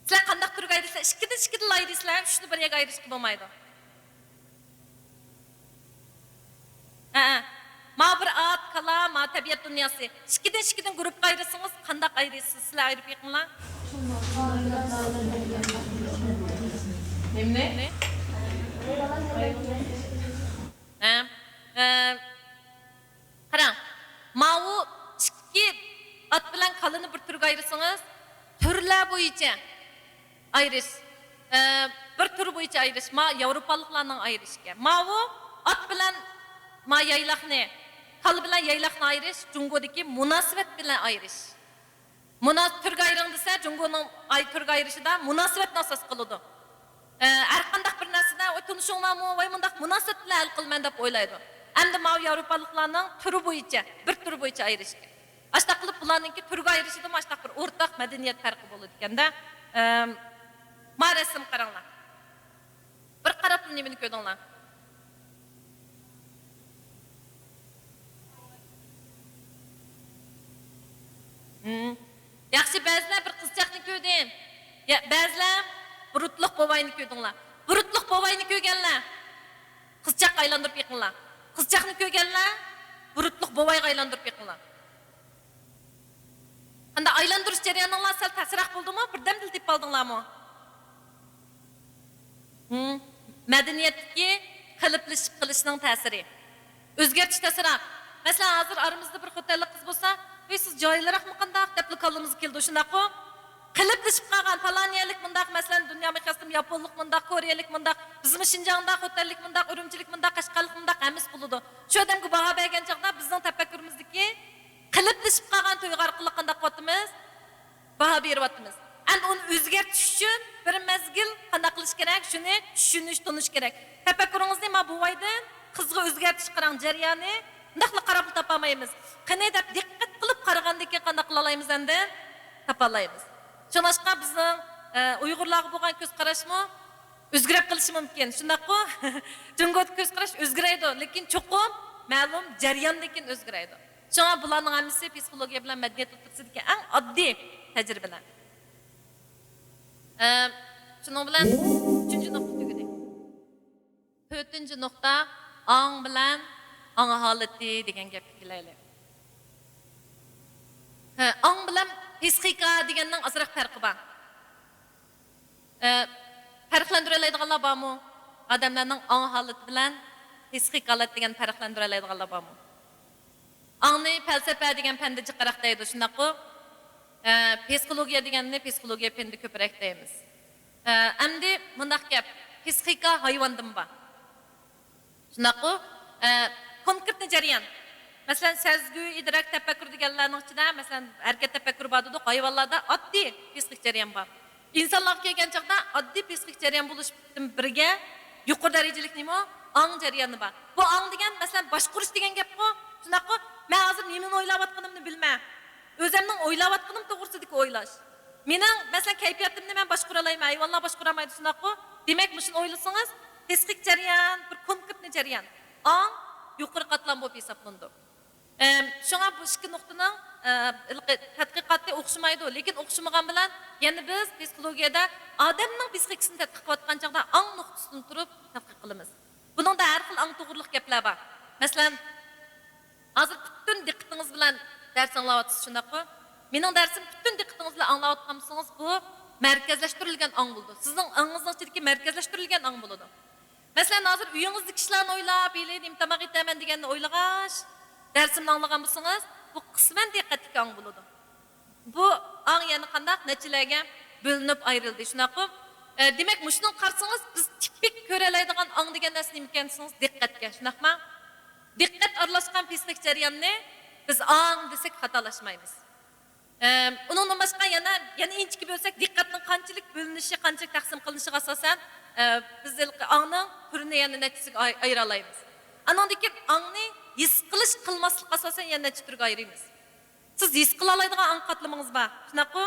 سىلەر قانداق تۈرگە ئايرىيسىلەر؟ ئىككىدىن ئىككىدىنلا ئايرىيسىلەر، ئۈچنى بىر يەرگە ئايرىشقا بولمايدۇ. ھەئە. ماۋۇ بىر ئات، كالا، ماۋۇ تەبىئەت دۇنياسى. ئىككىدىن ئىككىدىن گۇرۇپپىغا ئايرىسىڭىز، قانداق ئايرىيسىز؟ سىلەر ئايرىپ بېقىڭلار. نېمىنى؟ ھە؟ ھە. قاراڭ، ماۋۇ ئىككى ئات بىلەن كالىنى بىر تۈرگە ئايرىسىڭىز، تۈرلەر بويىچە ئايرىش، ئە، بىر تۈر بويىچە ئايرىش، ما، ياۋروپالىقلارنىڭ ئايرىشى ئىكەن. ماۋۇ ئات بىلەن ما يايلاقنى، كالا بىلەن يايلاقنى ئايرىش جۇڭگودىكى مۇناسىۋەت بىلەن ئايرىش. مۇناس-، تۈرگە ئايرىڭ دېسە، جۇڭگونىڭ ئاي-، تۈرگە ئايرىشىدا مۇناسىۋەتنى ئاساس قىلىدۇ. ئە، ھەر قانداق بىر نەرسىدە، «ۋاي، تونۇشۇڭلارمۇ؟ ۋاي، مۇنداق مۇناسىۋەت بىلەن ھەل قىلىمەن» دەپ ئويلايدۇ. ئەمدى ماۋۇ ياۋروپالىقلارنىڭ تۈرى بويىچە، بىر تۈرى بويىچە ئايرىشكەن. ئاشتاق قىلىپ بۇلارنىڭكى تۈرگە ئايرىشىدىمۇ ئاشتاق بىر ئورتاق مەدەنىيەت پەرقى بولىدىكەن-دە. ئەم، ما رەسىم قاراڭلار. بىر قاراپلا نېمىنى كۆردۈڭلار؟ ھىم. ياخشى، بەزىلەر بىر قىزچاقنى كۆردى. يا، بەزىلەر بۇرۇتلۇق بوۋاينى كۆردۈڭلار. بۇرۇتلۇق بوۋاينى كۆرگەنلەر قىزچاققا ئايلاندۇرۇپ بېقىڭلار. قىزچاقنى كۆرگەنلەر بۇرۇتلۇق بوۋايغا ئايلاندۇرۇپ بېقىڭلار. قانداق ئايلاندۇرۇش جەريانىڭلار سەل تەسرەك بولدىمۇ؟ بىردەمدىلا تېپىپ ئالدىڭلارمۇ؟ ھىم، مەدەنىيەتتىكى قېلىپلىشىپ قېلىشنىڭ تەسىرى. ئۆزگەرتىش تەسرەك. مەسىلەن، ھازىر ئارىمىزدا بىر خوتەنلىك قىز بولسا، «ۋەي، سىز جاھىلراقمۇ قانداق؟» دەپلا كاللىمىزغا كېلىدۇ، شۇنداققۇ؟ قېلىپلىشىپ قالغان، پالان يەرلىك مۇنداق، مەسىلەن، دۇنيا مىقياسىدا ياپونلۇق مۇنداق، كورېيەلىك مۇنداق، بىزمۇ شىنجاڭدا خوتەنلىك مۇنداق، ئۈرۈمچىلىك مۇنداق، قەشقەرلىك مۇنداق، ھەممىسى بولىدۇ. شۇ ئادەمگە باھا بەرگەن چاغدا بىزنىڭ تەپەككۇرىمىزدىكى قېلىپلىشىپ قالغان تۇيغۇ ئارقىلىق قانداق قىلىۋاتىمىز؟ باھا بېرىۋاتىمىز. ئەمدى ئۇنى ئۆزگەرتىش ئۈچۈن بىر مەزگىل قانداق قىلىش كېرەك؟ شۇنى چۈشىنىش، تونۇش كېرەك. تەپەككۇرىڭىزنى ما بوۋايدىن قىزغا ئۆزگەرتىش قىلىڭ جەريانى. مۇنداقلا قاراپلا تاپالمايمىز. قېنى دەپ دىققەت قىلىپ قارىغاندىن كېيىن قانداق قىلالايمىز ئەمدى؟ تاپالايمىز. شۇڭلاشقا بىزنىڭ، ئە، ئۇيغۇرلارغا بولغان كۆز قاراشمۇ ئۆزگىرىپ قېلىشى مۇمكىن. شۇنداققۇ؟ جۇڭگودا كۆز قاراش ئۆزگىرەيدۇ، لېكىن چوقۇم مەلۇم جەرياندىن كېيىن ئۆزگىرەيدۇ. شۇڭا بۇلارنىڭ ھەممىسى پسىخولوگىيە بىلەن مەدەنىيەت ئوتتۇرىسىدىكى ئەڭ ئاددىي تەجرىبىلەر. ئە، شۇنىڭ بىلەن ئۈچىنچى نۇقتا تۈگىدى. تۆتىنچى نۇقتا، ئاڭ بىلەن ئاڭ ھالىتى دېگەن گەپكە كېلەيلى. ھە، ئاڭ بىلەن پسىخىكا دېگەننىڭ ئازراق پەرقى بار. ئە، پەرقلەندۈرەلەيدىغانلار بارمۇ؟ ئادەملەرنىڭ ئاڭ ھالىتى بىلەن پسىخىك ھالەت دېگەن پەرقلەندۈرەلەيدىغانلار بارمۇ؟ ئاڭنى پەلسەپە دېگەن پەندە جىقراق دەيدۇ، شۇنداققۇ؟ ئە، پسىخولوگىيە دېگەننى پسىخولوگىيە پېنىدە كۆپرەك دەيمىز. ئە، ئەمدى مۇنداق گەپ، پسىخىكا ھايۋاندىمۇ بار. شۇنداققۇ؟ ئە، كونكرېتنى جەريان. مەسىلەن، سەزگۈ، ئىدراك، تەپەككۇر دېگەنلەرنىڭ ئىچىدە، مەسىلەن، ھەرىكەت تەپەككۇرى بار دېدۇق، ھايۋانلاردا ئاددىي پسىخىك جەريان بار. ئىنسانلارغا كەلگەن چاغدا ئاددىي پسىخىك جەريان بولۇش بىلەن بىرگە يۇقىرى دەرىجىلىك نېمە؟ ئاڭ جەريانى بار. بۇ ئاڭ دېگەن، مەسىلەن، باشقۇرۇش دېگەن گەپقۇ، شۇنداققۇ؟ مەن ھازىر نېمىنى ئويلاۋاتقىنىمنى بىلمەي، ئۆزەمنىڭ ئويلاۋاتقىنىم توغرىسىدىكى ئويلاش. مېنىڭ، مەسىلەن، كەيپىياتىمنى مەن باشقۇرالايمەن، ھايۋانلار باشقۇرالمايدۇ، شۇنداققۇ؟ دېمەك، مۇشۇنى ئويلىسىڭىز، پسىخىك جەريان، بىر كونكرېتنى جەريان. ئاڭ يۇقىرى قاتلام بولۇپ ھېسابلىنىدۇ. ئەم، شۇڭا بۇ ئىككى نۇقتىنىڭ، ئە، ھېلىقى تەتقىقاتى ئوخشىمايدۇ، لېكىن ئوخشىمىغان بىلەن يەنە بىز پسىخولوگىيەدە ئادەمنىڭ پسىخىكىسىنى تەتقىق قىلىۋاتقان چاغدا ئاڭ نۇقتىسىدىن تۇرۇپ تەتقىق قىلىمىز. بۇنىڭدا ھەر خىل ئاڭ توغرىلىق گەپلەر بار. مەسىلەن، ھازىر پۈتۈن دىققىتىڭىز بىلەن دەرس ئاڭلاۋاتىسىز، شۇنداققۇ؟ مېنىڭ دەرسىم پۈتۈن دىققىتىڭىز بىلەن ئاڭلاۋاتقان بولسىڭىز، بۇ مەركەزلەشتۈرۈلگەن ئاڭ بولىدۇ. سىزنىڭ ئېڭىڭىزنىڭ ئىچىدىكى مەركەزلەشتۈرۈلگەن ئاڭ بولىدۇ. مەسىلەن، ھازىر ئۆيىڭىزدىكى ئىشلارنى ئويلاپ، ھېلى نېمە تاماق ئېتەرمەن دېگەننى ئويلىغاچ، دەرسىمنى ئاڭلىغان بولسىڭىز، بۇ قىسمەن دىققەتتىكى ئاڭ بولىدۇ. بۇ ئاڭ يەنە قانداق؟ نەچچىلەرگە بۆلۈنۈپ ئايرىلدى، شۇنداققۇ؟ ئە، دېمەك، مۇشۇنىڭغا قارىسىڭىز، بىز تىپىك كۆرەلەيدىغان ئاڭ دېگەن نەرسە نېمىكەن دېسىڭىز، دىققەتكەن، شۇنداقما؟ دىققەت ئارىلاشقان پسىخىك جەرياننى بىز ئاڭ دېسەك، خاتالاشمايمىز. ئە، ئۇنىڭدىن باشقا يەنە، يەنە ئىنچىكە بۆلسەك، دىققەتنىڭ قانچىلىك بۆلۈنۈشى، قانچىلىك تەقسىم قىلىنىشىغا ئاساسەن، ئە، بىز ھېلىقى ئاڭنىڭ تۈرىنى يەنە نەچچىسىگە ئاي-، ئايرىالايمىز. ئانىڭدىن كېيىن ئاڭنى ھېس قىلىش، قىلماسلىققا ئاساسەن يەنە نەچچە تۈرگە ئايرىيمىز. سىز ھېس قىلالايدىغان ئاڭ قاتلىمىڭىز بار، شۇنداققۇ؟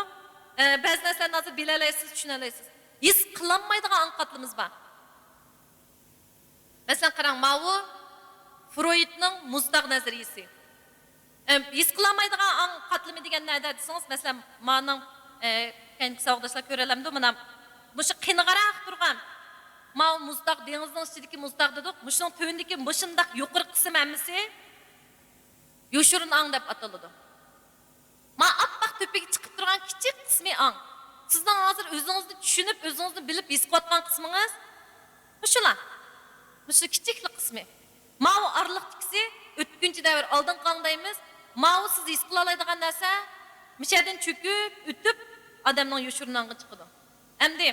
ئە، بەزى نەرسىلەرنى ھازىر بىلەلەيسىز، چۈشىنەلەيسىز. ھېس قىلالمايدىغان ئاڭ قاتلىمىمىز بار. مەسىلەن، قاراڭ، ماۋۇ فرويدنىڭ مۇزتاغ نەزەرىيىسى. ئەم، ھېس قىلالمايدىغان ئاڭ قاتلىمى دېگەن نەدە دېسىڭىز، مەسىلەن، مانىڭ، ئە، كەينىدىكى ساۋاقداشلار كۆرەلەمدۇ؟ مانا مۇشۇ قېنىقراق تۇرغان، ماۋۇ مۇزتاغ، دېڭىزنىڭ ئىچىدىكى مۇزتاغ دېدۇق. مۇشۇنىڭ تۆۋىنىدىكى مۇشۇنداق يۇقىرىقى قىسىم ھەممىسى يوشۇرۇن ئاڭ دەپ ئاتىلىدۇ. ما ئاپئاق تۆپىگە چىقىپ تۇرغان كىچىك قىسمى ئاڭ. سىزنىڭ ھازىر ئۆزىڭىزنى چۈشىنىپ، ئۆزىڭىزنى بىلىپ ھېس قىلىۋاتقان قىسمىڭىز مۇشۇلا. مۇشۇ كىچىكلا قىسمى. ماۋۇ ئارىلىقتىكىسى ئۆتكۈنچى دەۋر، ئالدىنقى ئاڭ دەيمىز. ماۋۇ سىز ھېس قىلالايدىغان نەرسە، مۇشۇ يەردىن چۆكۈپ ئۆتۈپ ئادەمنىڭ يوشۇرۇن ئاڭغا چىقىدۇ. ئەمدى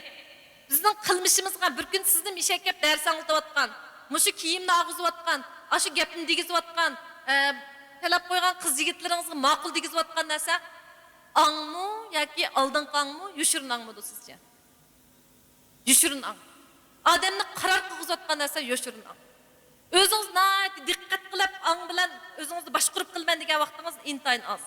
بىزنىڭ قىلمىشىمىزغا بىر كۈن سىزنى مىشەگە كەپ دەرس ئاڭلىتىۋاتقان، مۇشۇ كىيىمنى ئاغزىۋاتقان، ئاشۇ گەپنى دېگۈزۈۋاتقان، ئە، تەلەپ قويغان قىز يىگىتلىرىڭىزغا ماقۇل دېگۈزۈۋاتقان نەرسە ئاڭمۇ ياكى ئالدىنقى ئاڭمۇ، يوشۇرۇن ئاڭمىدۇ سىزچە؟ يوشۇرۇن ئاڭ. ئادەمنى قارار قىلغۇزۇۋاتقان نەرسە يوشۇرۇن ئاڭ. ئۆزىڭىز ناھايىتى دىققەت قىلىپ، ئاڭ بىلەن ئۆزىڭىزنى باشقۇرۇپ قىلىمەن دېگەن ۋاقتىڭىز ئىنتايىن ئاز.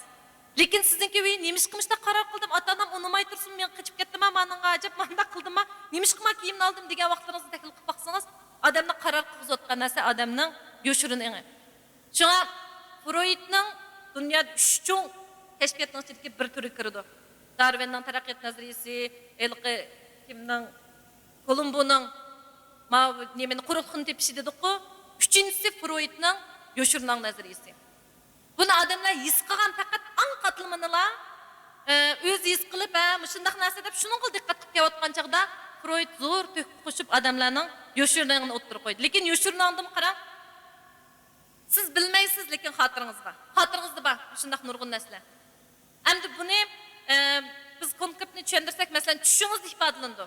لېكىن سىزنىڭكى، ۋىي، نېمىشقا مۇشۇنداق قارار قىلدىم؟ ئاتا-ئانام ئۇنىماي تۇرسىمۇ مېڭىپ قېچىپ كەتتىمما مانىڭغا؟ ئەجەب مانداق قىلدىمما؟ نېمىشقا ما كىيىمنى ئالدىم؟ دېگەن ۋاقىتلىرىڭىزنى تەھلىل قىلىپ باقسىڭىز، ئادەمنى قارار قىلغۇزۇۋاتقان نەرسە ئادەمنىڭ يوشۇرۇن ئېڭى. شۇڭا فرويدنىڭ دۇنيادا ئۈچ چوڭ كەشپىياتنىڭ ئىچىدىكى بىر تۈرى كىرىدۇ. دارۋىننىڭ تەرەققىيات نەزەرىيىسى، ھېلىقى كىمنىڭ، كولومبونىڭ ماۋۇ نېمىنى، قۇرۇقلۇقنى تېپىشى دېدۇققۇ. ئۈچىنچىسى فرويدنىڭ يوشۇرۇن ئاڭ نەزەرىيىسى. بۇنى ئادەملەر ھېس قىلغان پەقەت ئاڭ قاتلىمىنىلا، ئە، ئۆزى ھېس قىلىپ، ھە، مۇشۇنداق نەرسە دەپ شۇنىڭغا دىققەت قىلىپ كېلىۋاتقان چاغدا فرويد زور تۆھپە قوشۇپ ئادەملەرنىڭ يوشۇرۇن ئېڭىنى ئوتتۇرىغا قويدى. لېكىن يوشۇرۇن ئاڭدىمۇ قاراڭ، سىز بىلمەيسىز، لېكىن خاتىرىڭىزدا بار. خاتىرىڭىزدا بار مۇشۇنداق نۇرغۇن نەرسىلەر. ئەمدى بۇنى، ئە، بىز كونكرېتنى چۈشەندۈرسەك، مەسىلەن، چۈشىڭىزدە ئىپادىلىنىدۇ.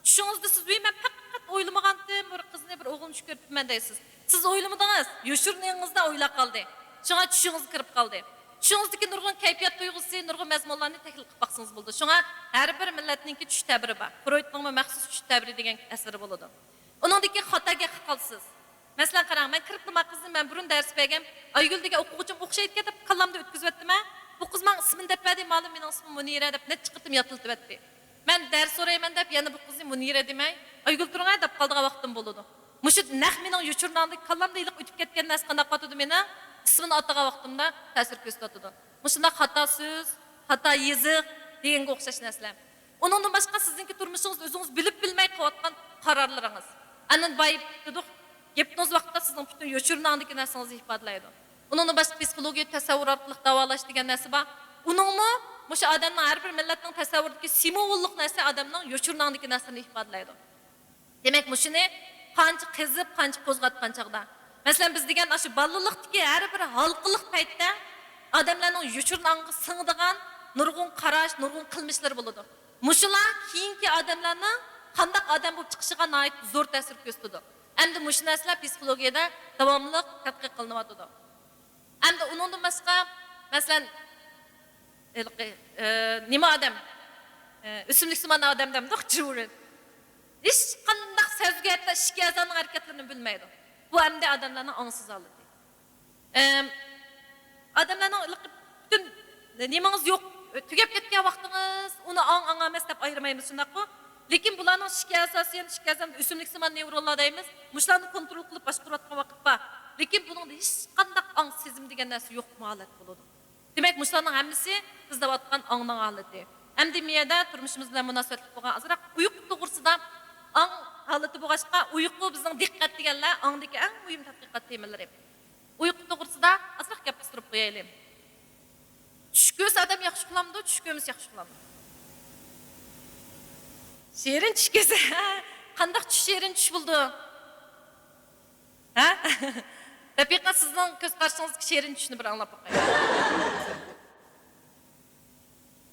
چۈشىڭىزدە سىز، ۋىي، مەن پەقەت ئويلىمىغانتىم، بىر قىزنى، بىر ئوغۇلنى چۈش كۆرۈپتىمەن دەيسىز. سىز ئويلىمىدىڭىز، يوشۇرۇن ئېڭىڭىزدا ئويلاپ قالدى. شۇڭا چۈشىڭىزگە كىرىپ قالدى. چۈشىڭىزدىكى نۇرغۇن كەيپىيات تۇيغۇسى، نۇرغۇن مەزمۇنلارنى تەھلىل قىلىپ باقسىڭىز بولىدۇ. شۇڭا ھەر بىر مىللەتنىڭكى چۈش تەبىرى بار. فرويدنىڭمۇ مەخسۇس چۈش تەبىرى دېگەن ئەسىرى بولىدۇ. ئۇنىڭدىن كېيىن خاتا گەپكە قالىسىز. مەسىلەن، قاراڭ، مەن كىرىپلا ما قىزنى، مەن بۇرۇن دەرس بەرگەن ئايگۈل دېگەن ئوقۇغۇچىم ئوخشايدىكەن دەپ كاللامدا ئۆتكۈزۈۋەتتىمەن. بۇ قىز ماڭا ئىسمىنى دەپ بەردى، مالىم مېنىڭ ئىسمىم مۇنىرە دەپ نەچچە قېتىم ياتلىتىۋەتتى. مەن دەرس سورايمەن دەپ يەنە بۇ قىزنى مۇنىرە دېمەي، ئايگۈل تۇرۇڭە دەپ قالىدىغان ۋاقتىم بولىدۇ. مۇشۇ نەق مېنىڭ يوشۇرۇن ئاڭدىكى كاللامدا ھېلىقى ئۆتۈپ كەتكەن نەرسە قانداق قىلىۋاتىدۇ مېنىڭ؟ ئىسمىنى ئاتىغان ۋاقتىمدا تەسىر كۆرسىتىۋاتىدۇ. مۇشۇنداق خاتا سۆز، خاتا يېزىق دېگەنگە ئوخشاش نەرسىلەر. ئۇنىڭدىن باشقا سىزنىڭكى تۇرمۇشىڭىزدا ئۆزىڭىز بىلىپ بىلمەي قىلىۋاتقان قارارلىرىڭىز. ئاندىن بايىپ دېدۇق، گىپنوز ۋاقتىدا سىزنىڭ پۈتۈن يوشۇرۇن ئاڭدىكى نەرسىڭىزنى ئىپادىلەيدۇ. ئۇنىڭدىن باشقا پسىخولوگىيە تەسەۋۋۇر ئارقىلىق داۋالاش دېگەن نەرسە بار. ئۇنىڭمۇ مۇشۇ ئادەمنىڭ ھەر بىر مىللەتنىڭ تەسەۋۋۇرىدىكى سىمۋوللۇق نەرسە ئادەمنىڭ يوشۇرۇن ئاڭدىكى نەرسىنى ئىپادىلەيدۇ. دېمەك، مۇشۇنى قانچە قېزىپ، قانچە قوزغاتقان چاغدا. مەسىلەن، بىز دېگەن ئاشۇ بالىلىقتىكى ھەر بىر ھالقىلىق پەيتتە ئادەملەرنىڭ يوشۇرۇن ئاڭغا سىڭىدىغان نۇرغۇن قاراش، نۇرغۇن قىلمىشلىرى بولىدۇ. مۇشۇلار كېيىنكى ئادەملەرنىڭ قانداق ئادەم بولۇپ چىقىشىغا ناھايىتى زور تەسىر كۆرسىتىدۇ. ئەمدى مۇشۇ نەرسىلەر پسىخولوگىيەدە داۋاملىق تەتقىق قىلىنىۋاتىدۇ. ئەمدى ئۇنىڭدىن باشقا، مەسىلەن، ھېلىقى، ئى، نېمە ئادەم؟ ئى، ئۆسۈملۈكسىمان ئادەم دەمدۇق، جىۋرىن. ھېچقانداق سەزگۈ، ھەتتا ئىچكى ئەزانىڭ ھەرىكەتلىرىنى بىلمەيدۇ. بۇ ئەمدى ئادەملەرنىڭ ئاڭسىز ھالىتى. ئەم، ئادەملەرنىڭ ھېلىقى پۈتۈن نېمىڭىز يوق، تۈگەپ كەتكەن ۋاقتىڭىز، ئۇنى ئاڭ، ئاڭ ئەمەس دەپ ئايرىمايمىز، شۇنداققۇ؟ لېكىن بۇلارنىڭ ئىچكى ئەزاسى، يەنە ئىچكى ئەزا ئۆسۈملۈكسىمان نېۋرونلار دەيمىز. مۇشۇلارنى كونترول قىلىپ باشقۇرۇۋاتقان ۋاقىت بار. لېكىن بۇنىڭدا ھېچقانداق ئاڭ سېزىم دېگەن نەرسە يوق، مۇ ھالەت بولىدۇ. دېمەك، مۇشۇلارنىڭ ھەممىسى بىز دەۋاتقان ئاڭنىڭ ھالىتى. ئەمدى مېيەدە تۇرمۇشىمىز بىلەن مۇناسىۋەتلىك بولغان ئازراق ئۇيقۇ توغرىسىدا، ئاڭ ھالىتى بولغاچقا، ئۇيقۇ بىزنىڭ دىققەت دېگەنلەر ئاڭدىكى ئەڭ مۇھىم تەتقىقات تېمىلىرى. ئۇيقۇ توغرىسىدا ئازراق گەپ قىستۇرۇپ قويايلى. چۈش كۆرسە ئادەم ياخشى ئۇخلامدۇ، چۈش كۆرمىسە ياخشى ئۇخلامدۇ؟ شېرىن چۈش كۆرسە، قانداق چۈش شېرىن چۈش بولىدۇ؟ ھە؟ رەپىقە، سىزنىڭ كۆز قارىشىڭىزدىكى شېرىن چۈشنى بىر ئاڭلاپ باقايلى.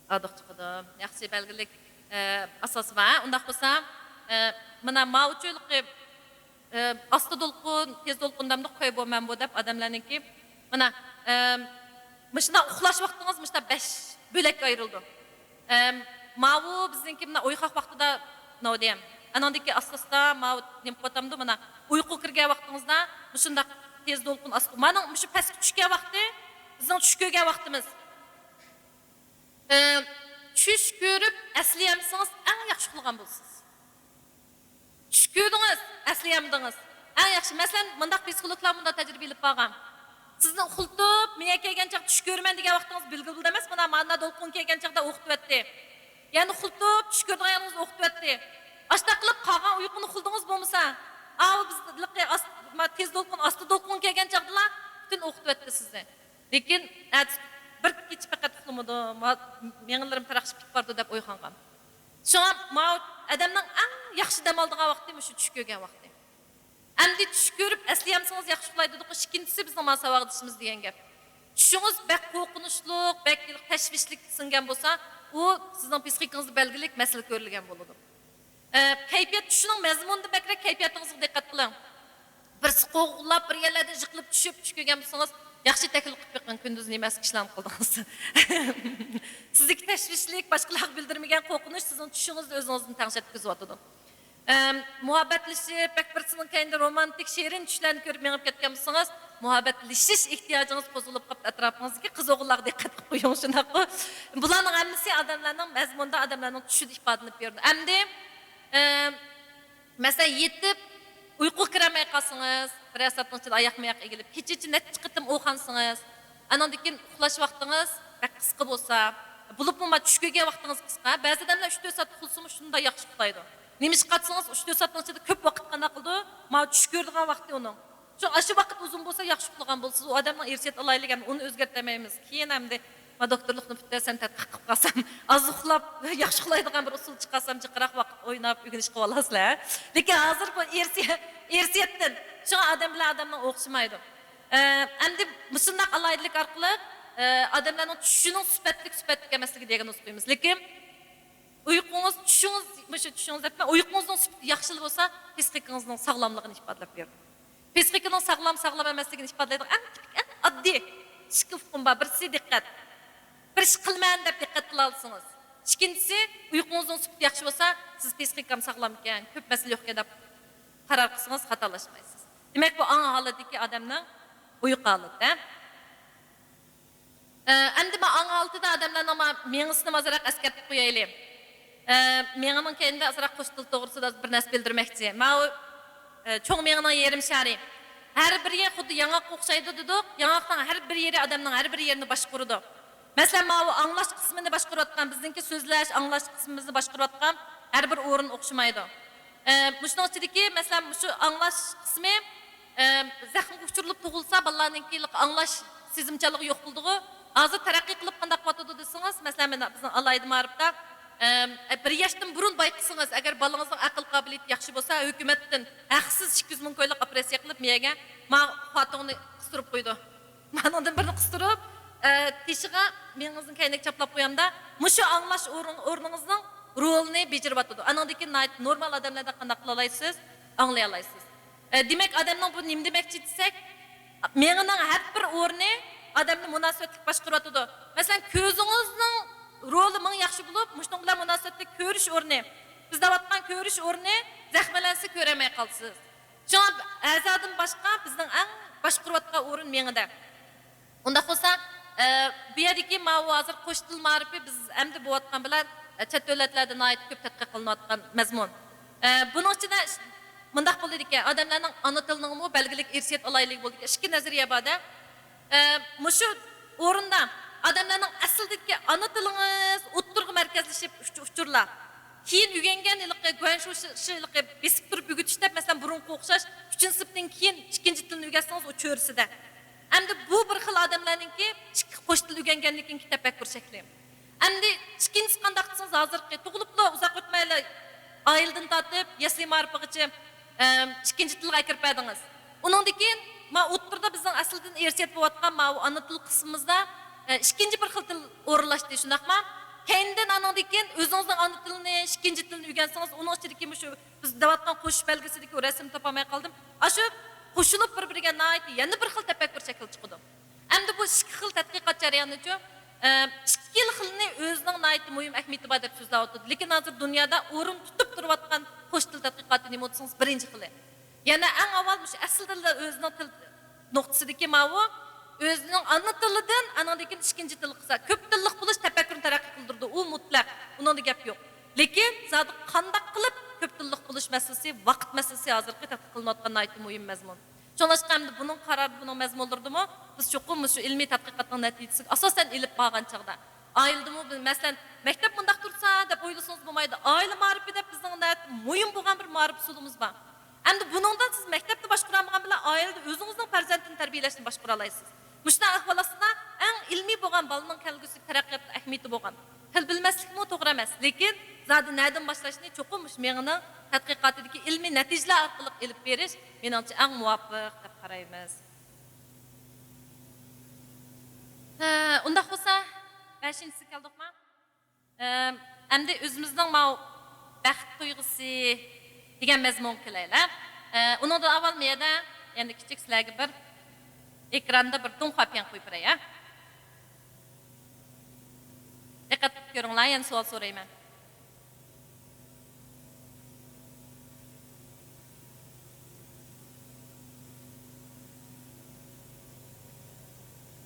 ئادىق چىقىدۇ. ياخشى، بەلگىلىك، ئە، ئاساسى بار. ئۇنداق بولسا، ئە، مانا ماۋۇ چۆلىقى، ئە، ئاستا دولقۇن، تېز دولقۇن دەمدۇق، كوي بو، مەن بو دەپ ئادەملەرنىڭكى. مانا، ئە، مۇشۇنداق ئۇخلاش ۋاقتىڭىز مۇشۇنداق بەش، بۆلەككە ئايرىلىدۇ. ئەم، ماۋۇ بىزنىڭكى مۇنداق ئويغاق ۋاقتىدا، نو دېيەم. ئاناندىن كېيىن ئاستا ئاستا ماۋۇ نېمە قىلىۋاتامدۇ، مانا ئۇيقۇ كىرگەن ۋاقتىڭىزدا مۇشۇنداق تېز دولقۇن ئاستا، مانا مۇشۇ پەسكە چۈشكەن ۋاقتى بىزنىڭ چۈش كۆرگەن ۋاقتىمىز. ئەم، چۈش كۆرۈپ ئەسلىيەلمىسىڭىز ئەڭ ياخشى ئۇخلىغان بولىسىز. چۈش كۆردىڭىز، ئەسلىيەلمىدىڭىز. ئەڭ ياخشى، مەسىلەن، مۇنداق پسىخولوگلار مۇنداق تەجرىبە ئېلىپ بارغان. سىزنى ئۇخلىتىپ، مېڭە كەلگەن چاغ چۈش كۆرىمەن دېگەن ۋاقتىڭىز بىلگىلى ئەمەس، مانا، مانا دولقۇن كەلگەن چاغدا ئوقۇتۇۋەتتى. يەنە ئۇخلىتىپ، چۈش كۆرىدىغان يەرىڭىزنى ئوقۇتۇۋەتتى. ئاشتاق قىلىپ قالغان ئۇيقۇنى ئۇخلىدىڭىز بولمىسا، ئاۋۇ بىز ھېلىقى ئاس-، ما، تېز دولقۇن، ئاستا دولقۇن كەلگەن چاغدىلا پۈتۈن ئوقۇتۇۋەتتى سىزنى. لېكىن ئەتىسى بىر كېچە پەقەت ئۇخلىمىدۇ، ما-، مېڭىلىرىم پىراقشىپ كېتىپ بارىدۇ دەپ ئويغانغان. شۇڭا ماۋۇ ئادەمنىڭ ئەڭ ياخشى دەم ئالىدىغان ۋاقتى مۇشۇ چۈش كۆرگەن ۋاقتى. ئەمدى چۈش كۆرۈپ ئەسلىيەلمىسىڭىز ياخشى ئۇخلايدۇ دېدۇق، ئىككىنچىسى بىزنىڭ مانا ساۋاقدىشىمىز دېگەن گەپ. چۈشىڭىز بەك قورقۇنچلۇق، بەك تەشۋىشلىك سىڭگەن بولسا، ئۇ سىزنىڭ پسىخىكىڭىزدا بەلگىلىك مەسىلە كۆرۈلگەن بولىدۇ. ئە، كەيپىيات، چۈشنىڭ مەزمۇنىدىن بەكرەك كەيپىياتىڭىزغا دىققەت قىلىڭ. بىرسى قوغلاپ، بىر يەرلەردىن يىقىلىپ چۈشۈپ، چۈش كۆرگەن بولسىڭىز، ياخشى تەھلىل قىلىپ بېقىڭ، كۈندۈز نېمە ئىشلارنى قىلدىڭىز. سىزدىكى تەشۋىشلىك، باشقىلارغا بىلدۈرمىگەن قورقۇنچ سىزنىڭ چۈشىڭىزدە ئۆزىڭىزدىن تەڭشەپ كىرگۈزۈۋاتىدۇ. ئەم، مۇھەببەتلىشىپ، بەك بىرسىنىڭ كەينىدە رومانتىك، شېرىن چۈشلەرنى كۆرۈپ مېڭىپ كەتكەن بولسىڭىز، مۇھەببەتلىشىش ئېھتىياجىڭىز قوزغىلىپ قاپتۇ. ئەتراپىڭىزدىكى قىز ئوغۇللارغا دىققەت قىلىپ قويۇڭ، شۇنداققۇ؟ بۇلارنىڭ ھەممىسى ئادەملەرنىڭ مەزمۇنىدا، ئادەملەرنىڭ چۈشىدە ئىپادىلىنىپ بېرىدۇ. ئەمدى، ئەم، مەسىلەن، يېتىپ ئۇيقۇغا كىرەلمەي قالسىڭىز، بىرەر سائەتنىڭ ئىچىدە ئاياق ماياق ئېگىلىپ، كېچىچە نەچچە قېتىم ئويغانسىڭىز، ئانىڭدىن كېيىن ئۇخلاش ۋاقتىڭىز بەك قىسقا بولسا، بولۇپمۇ ما چۈش كۆرگەن ۋاقتىڭىز قىسقا. بەزى ئادەملەر ئۈچ تۆت سائەت ئۇخلىسىمۇ شۇنداق ياخشى ئۇخلايدۇ. نېمىشقا دېسىڭىز، ئۈچ تۆت سائەتنىڭ ئىچىدە كۆپ ۋاقىت قانداق قىلىدۇ؟ ما چۈش كۆرىدىغان ۋاقتى ئۇنىڭ. شۇ، ئاشۇ ۋاقىت ئۇزۇن بولسا ياخشى ئۇخلىغان بولىسىز. ئۇ ئادەمنىڭ ئىرسىيەت ئالايلىق، ئەمدى ئۇنى ئۆزگەرتەلمەيمىز. كېيىن ئەمدى ما دوكتورلۇقنى پۈتتۈرسەم، تەتقىق قىلىپ قالسام، ئاز ئۇخلاپ، ياخشى ئۇخلايدىغان بىر ئۇسۇل چىقارسام، جىقراق ۋاقىت ئويناپ ئۆگىنىش قىلىۋالارسىلەر. لېكىن ھازىر بۇ ئىرسىيەت، ئىرسىيەتتىن. شۇڭا ئادەم بىلەن ئادەمنىڭ ئوخشىمايدۇ. ئە، ئەمدى مۇشۇنداق ئالاھىدىلىك ئارقىلىق، ئە، ئادەملەرنىڭ چۈشىنىڭ سۈپەتلىك، سۈپەتلىك ئەمەسلىكىگە دىئاگنوز قويىمىز. لېكىن ئۇيقۇڭىز، چۈشىڭىز، مۇشۇ چۈشىڭىز دەپمەن، ئۇيقۇڭىزنىڭ سۈپىتى ياخشىلا بولسا، پسىخىكىڭىزنىڭ ساغلاملىقىنى ئىپادىلەپ بېرىدۇ. پسىخىكىنىڭ ساغلام، ساغلام ئەمەسلىكىنى ئىپادىلەيدىغان ئەڭ تىپىك، ئەڭ ئاددىي ئىككى ئۇقۇم بار. بىرسى دىققەت. بىر ئىش قىلىمەن دەپ دىققەت قىلالىسىڭىز. ئىككىنچىسى، ئۇيقۇڭىزنىڭ سۈپىتى ياخشى بولسا، سىز پسىخىكام ساغلامكەن، كۆپ مەسىلە يوقكەن دەپ قارار قىلسىڭىز خاتالاشمايسىز. دېمەك، بۇ ئاڭ ھالىتىدىكى ئادەمنىڭ ئۇيقۇ ھالىتى. ئە، ئەمدى ما ئاڭ ھالىتىدە ئادەملەرنىڭ ما مېڭىسىنى ئازراق ئەسكەرتىپ قويايلى. ئە، مېڭىنىڭ كەينىدە ئازراق قوش تىل توغرىسىدا بىر نەرسە بىلدۈرمەكچى. ماۋۇ، ئە، چوڭ مېڭىنىڭ يېرىم شارى. ھەر بىر يەر خۇددى ياڭاققا ئوخشايدۇ دېدۇق. ياڭاقنىڭ ھەر بىر يېرى ئادەمنىڭ ھەر بىر يېرىنى باشقۇرىدۇ. مەسىلەن، ماۋۇ ئاڭلاش قىسمىنى باشقۇرۇۋاتقان، بىزنىڭكى سۆزلەش، ئاڭلاش قىسمىمىزنى باشقۇرۇۋاتقان ھەر بىر ئورۇن ئوخشىمايدۇ. ئە، مۇشۇنىڭ ئىچىدىكى، مەسىلەن، مۇشۇ ئاڭلاش قىسمى، ئە، زەخىمگە ئۇچۇرۇلۇپ تۇغۇلسا، بالىلارنىڭكى ئاڭلاش سېزىمچانلىقى يوق بولىدىغۇ. ھازىر تەرەققىي قىلىپ قانداق قىلىۋاتىدۇ دېسىڭىز، مەسىلەن، مانا بىزنىڭ ئالاھىدە مائارىپتا، ئە، بىر ياشتىن بۇرۇن بايقىسىڭىز، ئەگەر بالىڭىزنىڭ ئەقىل قابىلىيىتى ياخشى بولسا، ھۆكۈمەتتىن ھەقسىز ئىككى يۈز مىڭ كويلۇق ئوپېراتسىيە قىلىپ، مىيەگە ما خوتۇڭنى قىستۇرۇپ قويىدۇ. مانىڭدىن بىرنى قىستۇرۇپ، ئە، تېشىغا مېڭىڭىزنى كەينىگە چاپلاپ قويامدا، مۇشۇ ئاڭلاش ئورۇن-، ئورنىڭىزنىڭ رولىنى بېجىرىۋاتىدۇ. ئانىڭدىن كېيىن ناھايىتى نورمال ئادەملەردە قانداق قىلالايسىز؟ ئاڭلىيالايسىز. ئە، دېمەك، ئادەمنىڭ بۇ نېمە دېمەكچى دېسەك، مېڭىنىڭ ھەر بىر ئورنى ئادەمنى مۇناسىۋەتلىك باشقۇرۇۋاتىدۇ. مەسىلەن، كۆزىڭىزنىڭ رولى مىڭ ياخشى بولۇپ، مۇشۇنىڭ بىلەن مۇناسىۋەتلىك كۆرۈش ئورنى، بىز دەۋاتقان كۆرۈش ئورنى زەخىملەنسە كۆرەلمەي قالىسىز. شۇڭا ئەزادىن باشقا بىزنىڭ ئەڭ باشقۇرۇۋاتقان ئورۇن مېڭىدە. ئۇنداق بولسا، ئە، بۇ يەردىكى ماۋۇ ھازىر قوش تىل مائارىپى بىز ئەمدى بولۇۋاتقان بىلەن، ئە، چەت دۆلەتلەردە ناھايىتى كۆپ تەتقىق قىلىنىۋاتقان مەزمۇن. ئە، بۇنىڭ ئىچىدە ش-، مۇنداق بولىدىكەن، ئادەملەرنىڭ ئانا تىلىنىڭمۇ بەلگىلىك ئىرسىيەت ئالاھىدىلىكى بولىدىكەن. ئىككى نەزەرىيە بار-دە. ئە، مۇشۇ ئورۇندا ئادەملەرنىڭ ئەسلىدىكى ئانا تىلىڭىز ئوتتۇرىغا مەركەزلىشىپ ئۇچ-، ئۇچۇرلار. كېيىن ئۆگەنگەن ھېلىقى گۇەنشۇ شى-، شى ھېلىقى بېسىپ تۇرۇپ ئۆگىتىش دەپ، مەسىلەن، بۇرۇنقىغا ئوخشاش ئۈچىنچى سىنىپتىن كېيىن ئىككىنچى تىلنى ئۆگەتسىڭىز، ئۇ چۆرىسىدە. ئەمدى بۇ بىر خىل ئادەملەرنىڭكى ئىككى قوش تىل ئۆگەنگەندىن كېيىنكى تەپەككۇر شەكلى. ئەمدى ئىككىنچىسى قانداق دېسىڭىز، ھازىرقى تۇغۇلۇپلا ئۇزاق ئۆتمەيلا ئائىلىدىن تارتىپ يەسلى مائارىپىغىچە، ئەم، ئىككىنچى تىلغا ئەكىرىپ بەردىڭىز. ئۇنىڭدىن كېيىن ما ئوتتۇرىدا بىزنىڭ ئەسلىدىن ئىرسىيەت بولۇۋاتقان ماۋۇ ئانا تىل قىسمىمىزدا، ئە، ئىككىنچى بىر خىل تىل ئورۇنلاشتى، شۇنداقما؟ كەينىدىن ئانىڭدىن كېيىن ئۆزىڭىزنىڭ ئانا تىلىنى، ئىككىنچى تىلنى ئۆگەنسىڭىز، ئۇنىڭ ئىچىدىكى مۇشۇ بىز دەۋاتقان قوشۇش بەلگىسىدىكى رەسىمنى تاپالماي قالدىم. ئاشۇ قوشۇلۇپ بىر-بىرىگە ناھايىتى يەنە بىر خىل تەپەككۇر شەكلى چىقىدۇ. ئەمدى بۇ ئىككى خىل تەتقىقات جەريانىچۇ، ئە، ئىك-، ئىككىلا خىلنى ئۆزىنىڭ ناھايىتى مۇھىم ئەھمىيىتى بار دەپ سۆزلەۋاتىدۇ. لېكىن ھازىر دۇنيادا ئورۇن تۇتۇپ تۇرۇۋاتقان قوش تىل تەتقىقاتى نېمە دېسىڭىز، بىرىنچى خىلى. يەنە ئەڭ ئاۋۋال مۇشۇ ئەسلىدىنلا ئۆزىنىڭ تىل نۇقتىسىدىكى ماۋۇ، ئۆزىنىڭ ئانا تىلىدىن، ئانىڭدىن كېيىن ئىككىنچى تىل قىلسا، كۆپ تىللىق بولۇش تەپەككۇرنى تەرەققىي قىلدۇرىدۇ، ئۇ مۇتلەق، ئۇنىڭدا گەپ يوق. لېكىن زادى قانداق قىلىپ كۆپ تىللىق بولۇش مەسىلىسى، ۋاقىت مەسىلىسى ھازىرقى تەتقىق قىلىنىۋاتقان ناھايىتى مۇھىم مەزمۇن. شۇڭلاشقا ئەمدى بۇنىڭ قارارى، بۇنىڭ مەزمۇنلىرىدىمۇ بىز چوقۇم مۇشۇ ئىلمىي تەتقىقاتنىڭ نەتىجىسىگە ئاساسەن ئېلىپ بارغان چاغدا، ئائىلىدىمۇ بىز، مەسىلەن، مەكتەپ مۇنداق تۇرسا دەپ ئويلىسىڭىز بولمايدۇ. ئائىلە مائارىپى دەپ بىزنىڭ ناھايىتى مۇھىم بولغان بىر مائارىپ ئۇسۇلىمىز بار. ئەمدى بۇنىڭدا سىز مەكتەپتە باشقۇرالمىغان بىلەن ئائىلىدە ئۆزىڭىزنىڭ پەرزەنتىنى تەربىيەلەشنى باشقۇرالايسىز. مۇشۇنداق ئەھۋال ئاستىدا ئەڭ ئىلمىي بولغان، بالىنىڭ كەلگۈسىدىكى تەرەققىياتتا ئەھمىيىتى بولغان تىل بىلمەسلىكمۇ توغرا ئەمەس، لېكىن زادى نەدىن باشلاشنى چوقۇم مۇشۇ مېڭىنىڭ تەتقىقاتىدىكى ئىلمىي نەتىجىلەر ئارقىلىق ئېلىپ بېرىش مېنىڭچە ئەڭ مۇۋاپىق دەپ قارايمىز. ھە، ئۇنداق بولسا، بەشىنچىسىگە كەلدۇقما؟ ئەم، ئەمدى ئۆزىمىزنىڭ ماۋۇ بەخت تۇيغۇسى دېگەن مەزمۇنغا كېلەيلى. ئە، ئۇنىڭدىن ئاۋۋال مەيەدە يەنە كىچىك سىلەرگە بىر ئېكراندا بىر دۇڭخۇا پياڭ قويۇپ بېرەي، ھە؟ دىققەت قىلىپ كۆرۈڭلار، يەنە سوئال سورايمەن.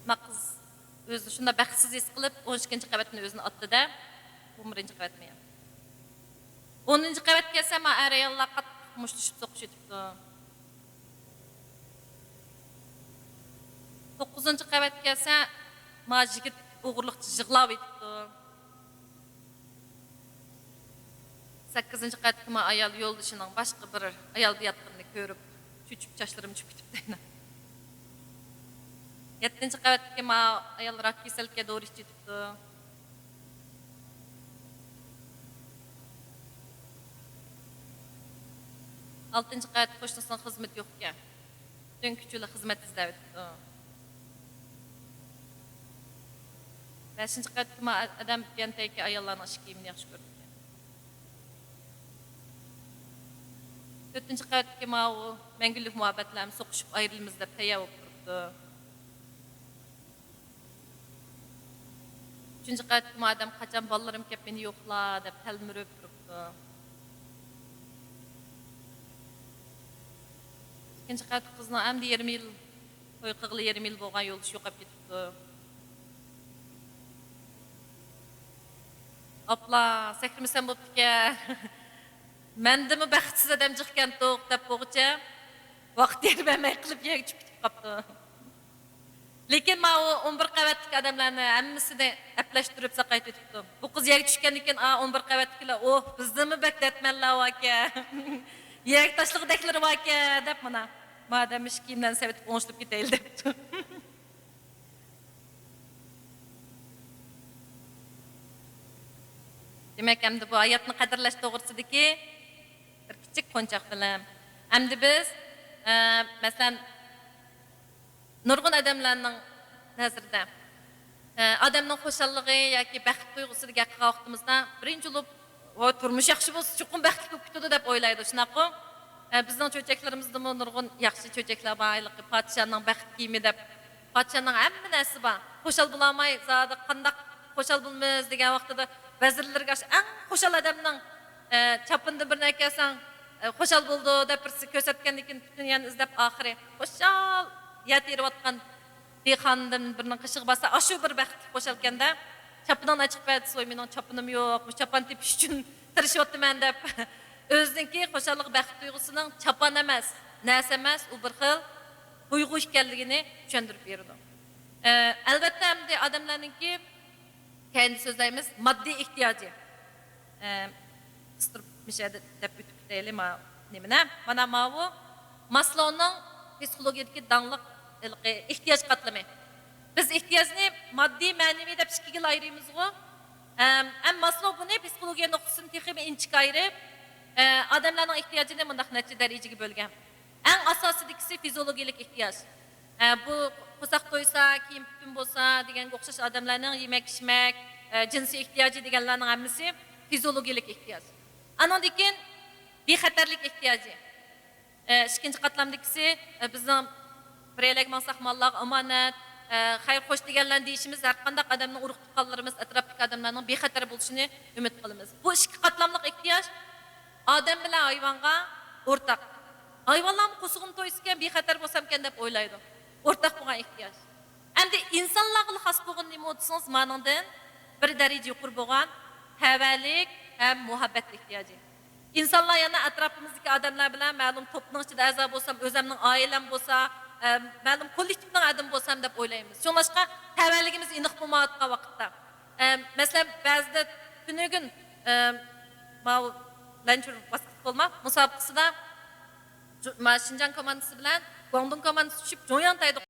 ما قىز ئۆزىنى شۇنداق بەختسىز ھېس قىلىپ، ئون ئىككىنچى قەۋەتتىن ئۆزىنى ئاتتى-دە، ئون بىرىنچى قەۋەتمۇ يا. ئونىنچى قەۋەتكە كەلسە، ما ئەر-ئاياللار قاتتىق مۇشتلىشىپ سوقۇشۇۋېتىپتۇ. توققۇزىنچى قەۋەتكە كەلسە، ما يىگىت ئوغرىلىقچە يىغلاۋېتىپتۇ. سەككىزىنچى قەۋەتتىكى ما ئايال يولدىشىنىڭ باشقا بىر ئايالدا ياتقىنىنى كۆرۈپ، چۆچۈپ، چاچلىرىمۇ چۈشۈپ كېتىپتۇ يەنە. يەتتىنچى قەۋەتتىكى ما ئايال راك كېسەللىككە دورا ئىچىۋېتىپتۇ. ئالتىنچى قەۋەتتە قوشنىسىنىڭ خىزمىتى يوقكەن. پۈتۈن كۈچى بىلەن خىزمەت ئىزدەۋېتىپتۇ. بەشىنچى قەۋەتتىكى ما ئادەم پيانتەيكى ئاياللارنىڭ ئىش كىيىمىنى ياخشى كۆرىدىكەن. تۆتىنچى قەۋەتتىكى ماۋۇ مەڭگۈلۈك مۇھەببەتلەرمۇ سوقۇشۇپ ئايرىلىمىز دەپ تەييار بولۇپ تۇرۇپتۇ. ئۈچىنچى قەۋەتتىكى مۇ ئادەم قاچان بالىلىرىم كەپ مېنى يوقلا دەپ تەلمۈرۈپ تۇرۇپتۇ. ئىككىنچى قەۋەتتىكى قىزنىڭ ئەمدى يېرىم يىل، توي قىلغىلى يېرىم يىل بولغان يولدىشى يوقاپ كېتىپتۇ. ئاپلا، سەكرىمىسەم بوپتىكەن. مەندىنمۇ بەختسىز ئادەم جىقكەنتۇق دەپ بولغۇچە، ۋاقىت يېرى بەرمەي قىلىپ يەرگە چۈشۈپ كېتىپ قاپتۇ. لېكىن ماۋۇ ئون بىر قەۋەتلىك ئادەملەرنى ھەممىسىنى ئەپلەشتۈرۈپ ساقايتىۋېتىپتۇ. بۇ قىز يەرگە چۈشكەندىن كېيىن، ئا، ئون بىر قەۋەتتىكىلەر، ئوھ، بىزدىنمۇ بەك دەتمەنلەر باركەن. يەرگە تاشلىغۇدەكلىرى باركەن، دەپ مانا. مادەم مۇشۇ كىيىملەرنى سېۋىتىپ ئوڭشىلىپ كېتەيلى، دەپتۇ. دېمەك، ئەمدى بۇ ھاياتنى قەدىرلەش توغرىسىدىكى بىر كىچىك قونچاق فىلىم. ئەمدى بىز، ئە، مەسىلەن، نۇرغۇن ئادەملەرنىڭ نەزىرىدە، ئە، ئادەمنىڭ خۇشاللىقى ياكى بەخت تۇيغۇسىدا گەپ قىلغان ۋاقتىمىزدا، بىرىنچى بولۇپ، ۋاي، تۇرمۇش ياخشى بولسا، چوقۇم بەختلىك بولۇپ كېتىدۇ، دەپ ئويلايدۇ، شۇنداققۇ؟ ئە، بىزنىڭ چۆچەكلىرىمىزدىمۇ نۇرغۇن ياخشى چۆچەكلەر بار، ھېلىقى پادىشاھنىڭ بەخت كىيىمى دەپ، پادىشاھنىڭ ھەممە نەرسىسى بار. خۇشال بولالماي، زادى قانداق خۇشال بولىمىز دېگەن ۋاقتىدا، ۋەزىرلىرىگە ئاشۇ ئەڭ خۇشال ئادەمنىڭ، ئە، چاپىنىدىن بىرنى ئەكەلسەڭ، ئە، خۇشال بولىدۇ، دەپ بىرسى كۆرسەتكەندىن كېيىن، پۈتۈن يەرنى ئىزدەپ، ئاخىرى خۇشال يەر تېرىۋاتقان دېھقاندىن بىرىنىڭ قېشىغا بارسا، ئاشۇ بىر بەختلىك خۇشالكەندە، چاپىنىڭنى ئاچىقىپ بەردى، ۋاي، مېنىڭ چاپىنىم يوق، مۇشۇ چاپان تېپىش ئۈچۈن تىرىشىۋاتىمەن، دەپ. ئۆزىنىڭكى خۇشاللىق، بەخت تۇيغۇسىنىڭ چاپان ئەمەس، نەرسە ئەمەس، ئۇ بىر خىل تۇيغۇ ئىكەنلىكىنى چۈشەندۈرۈپ بېرىدۇ. ئە، ئەلۋەتتە، ئەمدى ئادەملەرنىڭكى كەينىدە سۆزلەيمىز، ماددىي ئېھتىياجى. ئە، قىستۇرۇپ مىشەدە دەپ ئۆتۈپ كېتەيلى، ما، نېمىنى؟ مانا ماۋۇ ماسلونىڭ پسىخولوگىيەدىكى داڭلىق ھېلىقى ئېھتىياج قاتلىمى. بىز ئېھتىياجنى ماددىي، مەنىۋى دەپ ئىككىگىلا ئايرىيمىزغۇ؟ ئەم، ئەم ماسلو بۇنى پسىخولوگىيە نۇقتىسىدىن تېخىمۇ ئىنچىكە ئايرىپ، ئە، ئادەملەرنىڭ ئېھتىياجىنى مۇنداق نەچچە دەرىجىگە بۆلگەن. ئەڭ ئاساسىيدىكىسى فىزىئولوگىيەلىك ئېھتىياج. ئە، بۇ قورساق تويسا، كىيىم پۈتۈن بولسا دېگەنگە ئوخشاش ئادەملەرنىڭ يېمەك-ئىچمەك، ئە، جىنسىي ئېھتىياجى دېگەنلەرنىڭ ھەممىسى فىزىئولوگىيەلىك ئېھتىياج. ئانىڭدىن كېيىن بىخەتەرلىك ئېھتىياجى. ئە، ئىككىنچى قاتلامدىكىسى، ئە، بىزنىڭ بىرەيلەرگە ماڭساق ماللارغا ئامانەت، ئە، خەير خوش دېگەنلەرنى دېيىشىمىز، ھەر قانداق ئادەمنىڭ ئۇرۇق تۇغقانلىرىمىز، ئەتراپتىكى ئادەملەرنىڭ بىخەتەر بولۇشىنى ئۈمىد قىلىمىز. بۇ ئىككى قاتلاملىق ئېھتىياج ئادەم بىلەن ھايۋانغا ئورتاق. ھايۋانلارمۇ قورسىقىم تويسىكەن، بىخەتەر بولسامكەن دەپ ئويلايدۇ. ئورتاق بولغان ئېھتىياج. ئەمدى ئىنسانلارغىلا خاس بولغىنى نېمە دېسىڭىز، مانىڭدىن بىر دەرىجە يۇقىرى بولغان تەۋەلىك ھەم مۇھەببەت ئېھتىياجى. ئىنسانلار يەنە ئەتراپىمىزدىكى ئادەملەر بىلەن مەلۇم توپنىڭ ئىچىدە ئەزا بولسام، ئۆزەمنىڭ ئائىلەم بولسا، ئە، مەلۇم كوللېكتىپنىڭ ئادىمى بولسام دەپ ئويلايمىز. شۇڭلاشقا تەۋەلىكىمىز ئېنىق بولمايۋاتقان ۋاقىتتا. ئە، مەسىلەن، بەزىدە تۈنۈگۈن، ئە، ماۋۇ لەنچۇر ۋاسكېتبول ما-، مۇسابىقىسىدا جو-، ما-، شىنجاڭ كوماندىسى بىلەن گۇاڭدۇڭ كوماندىسى چۈشۈپ، جوڭياڭتەيدە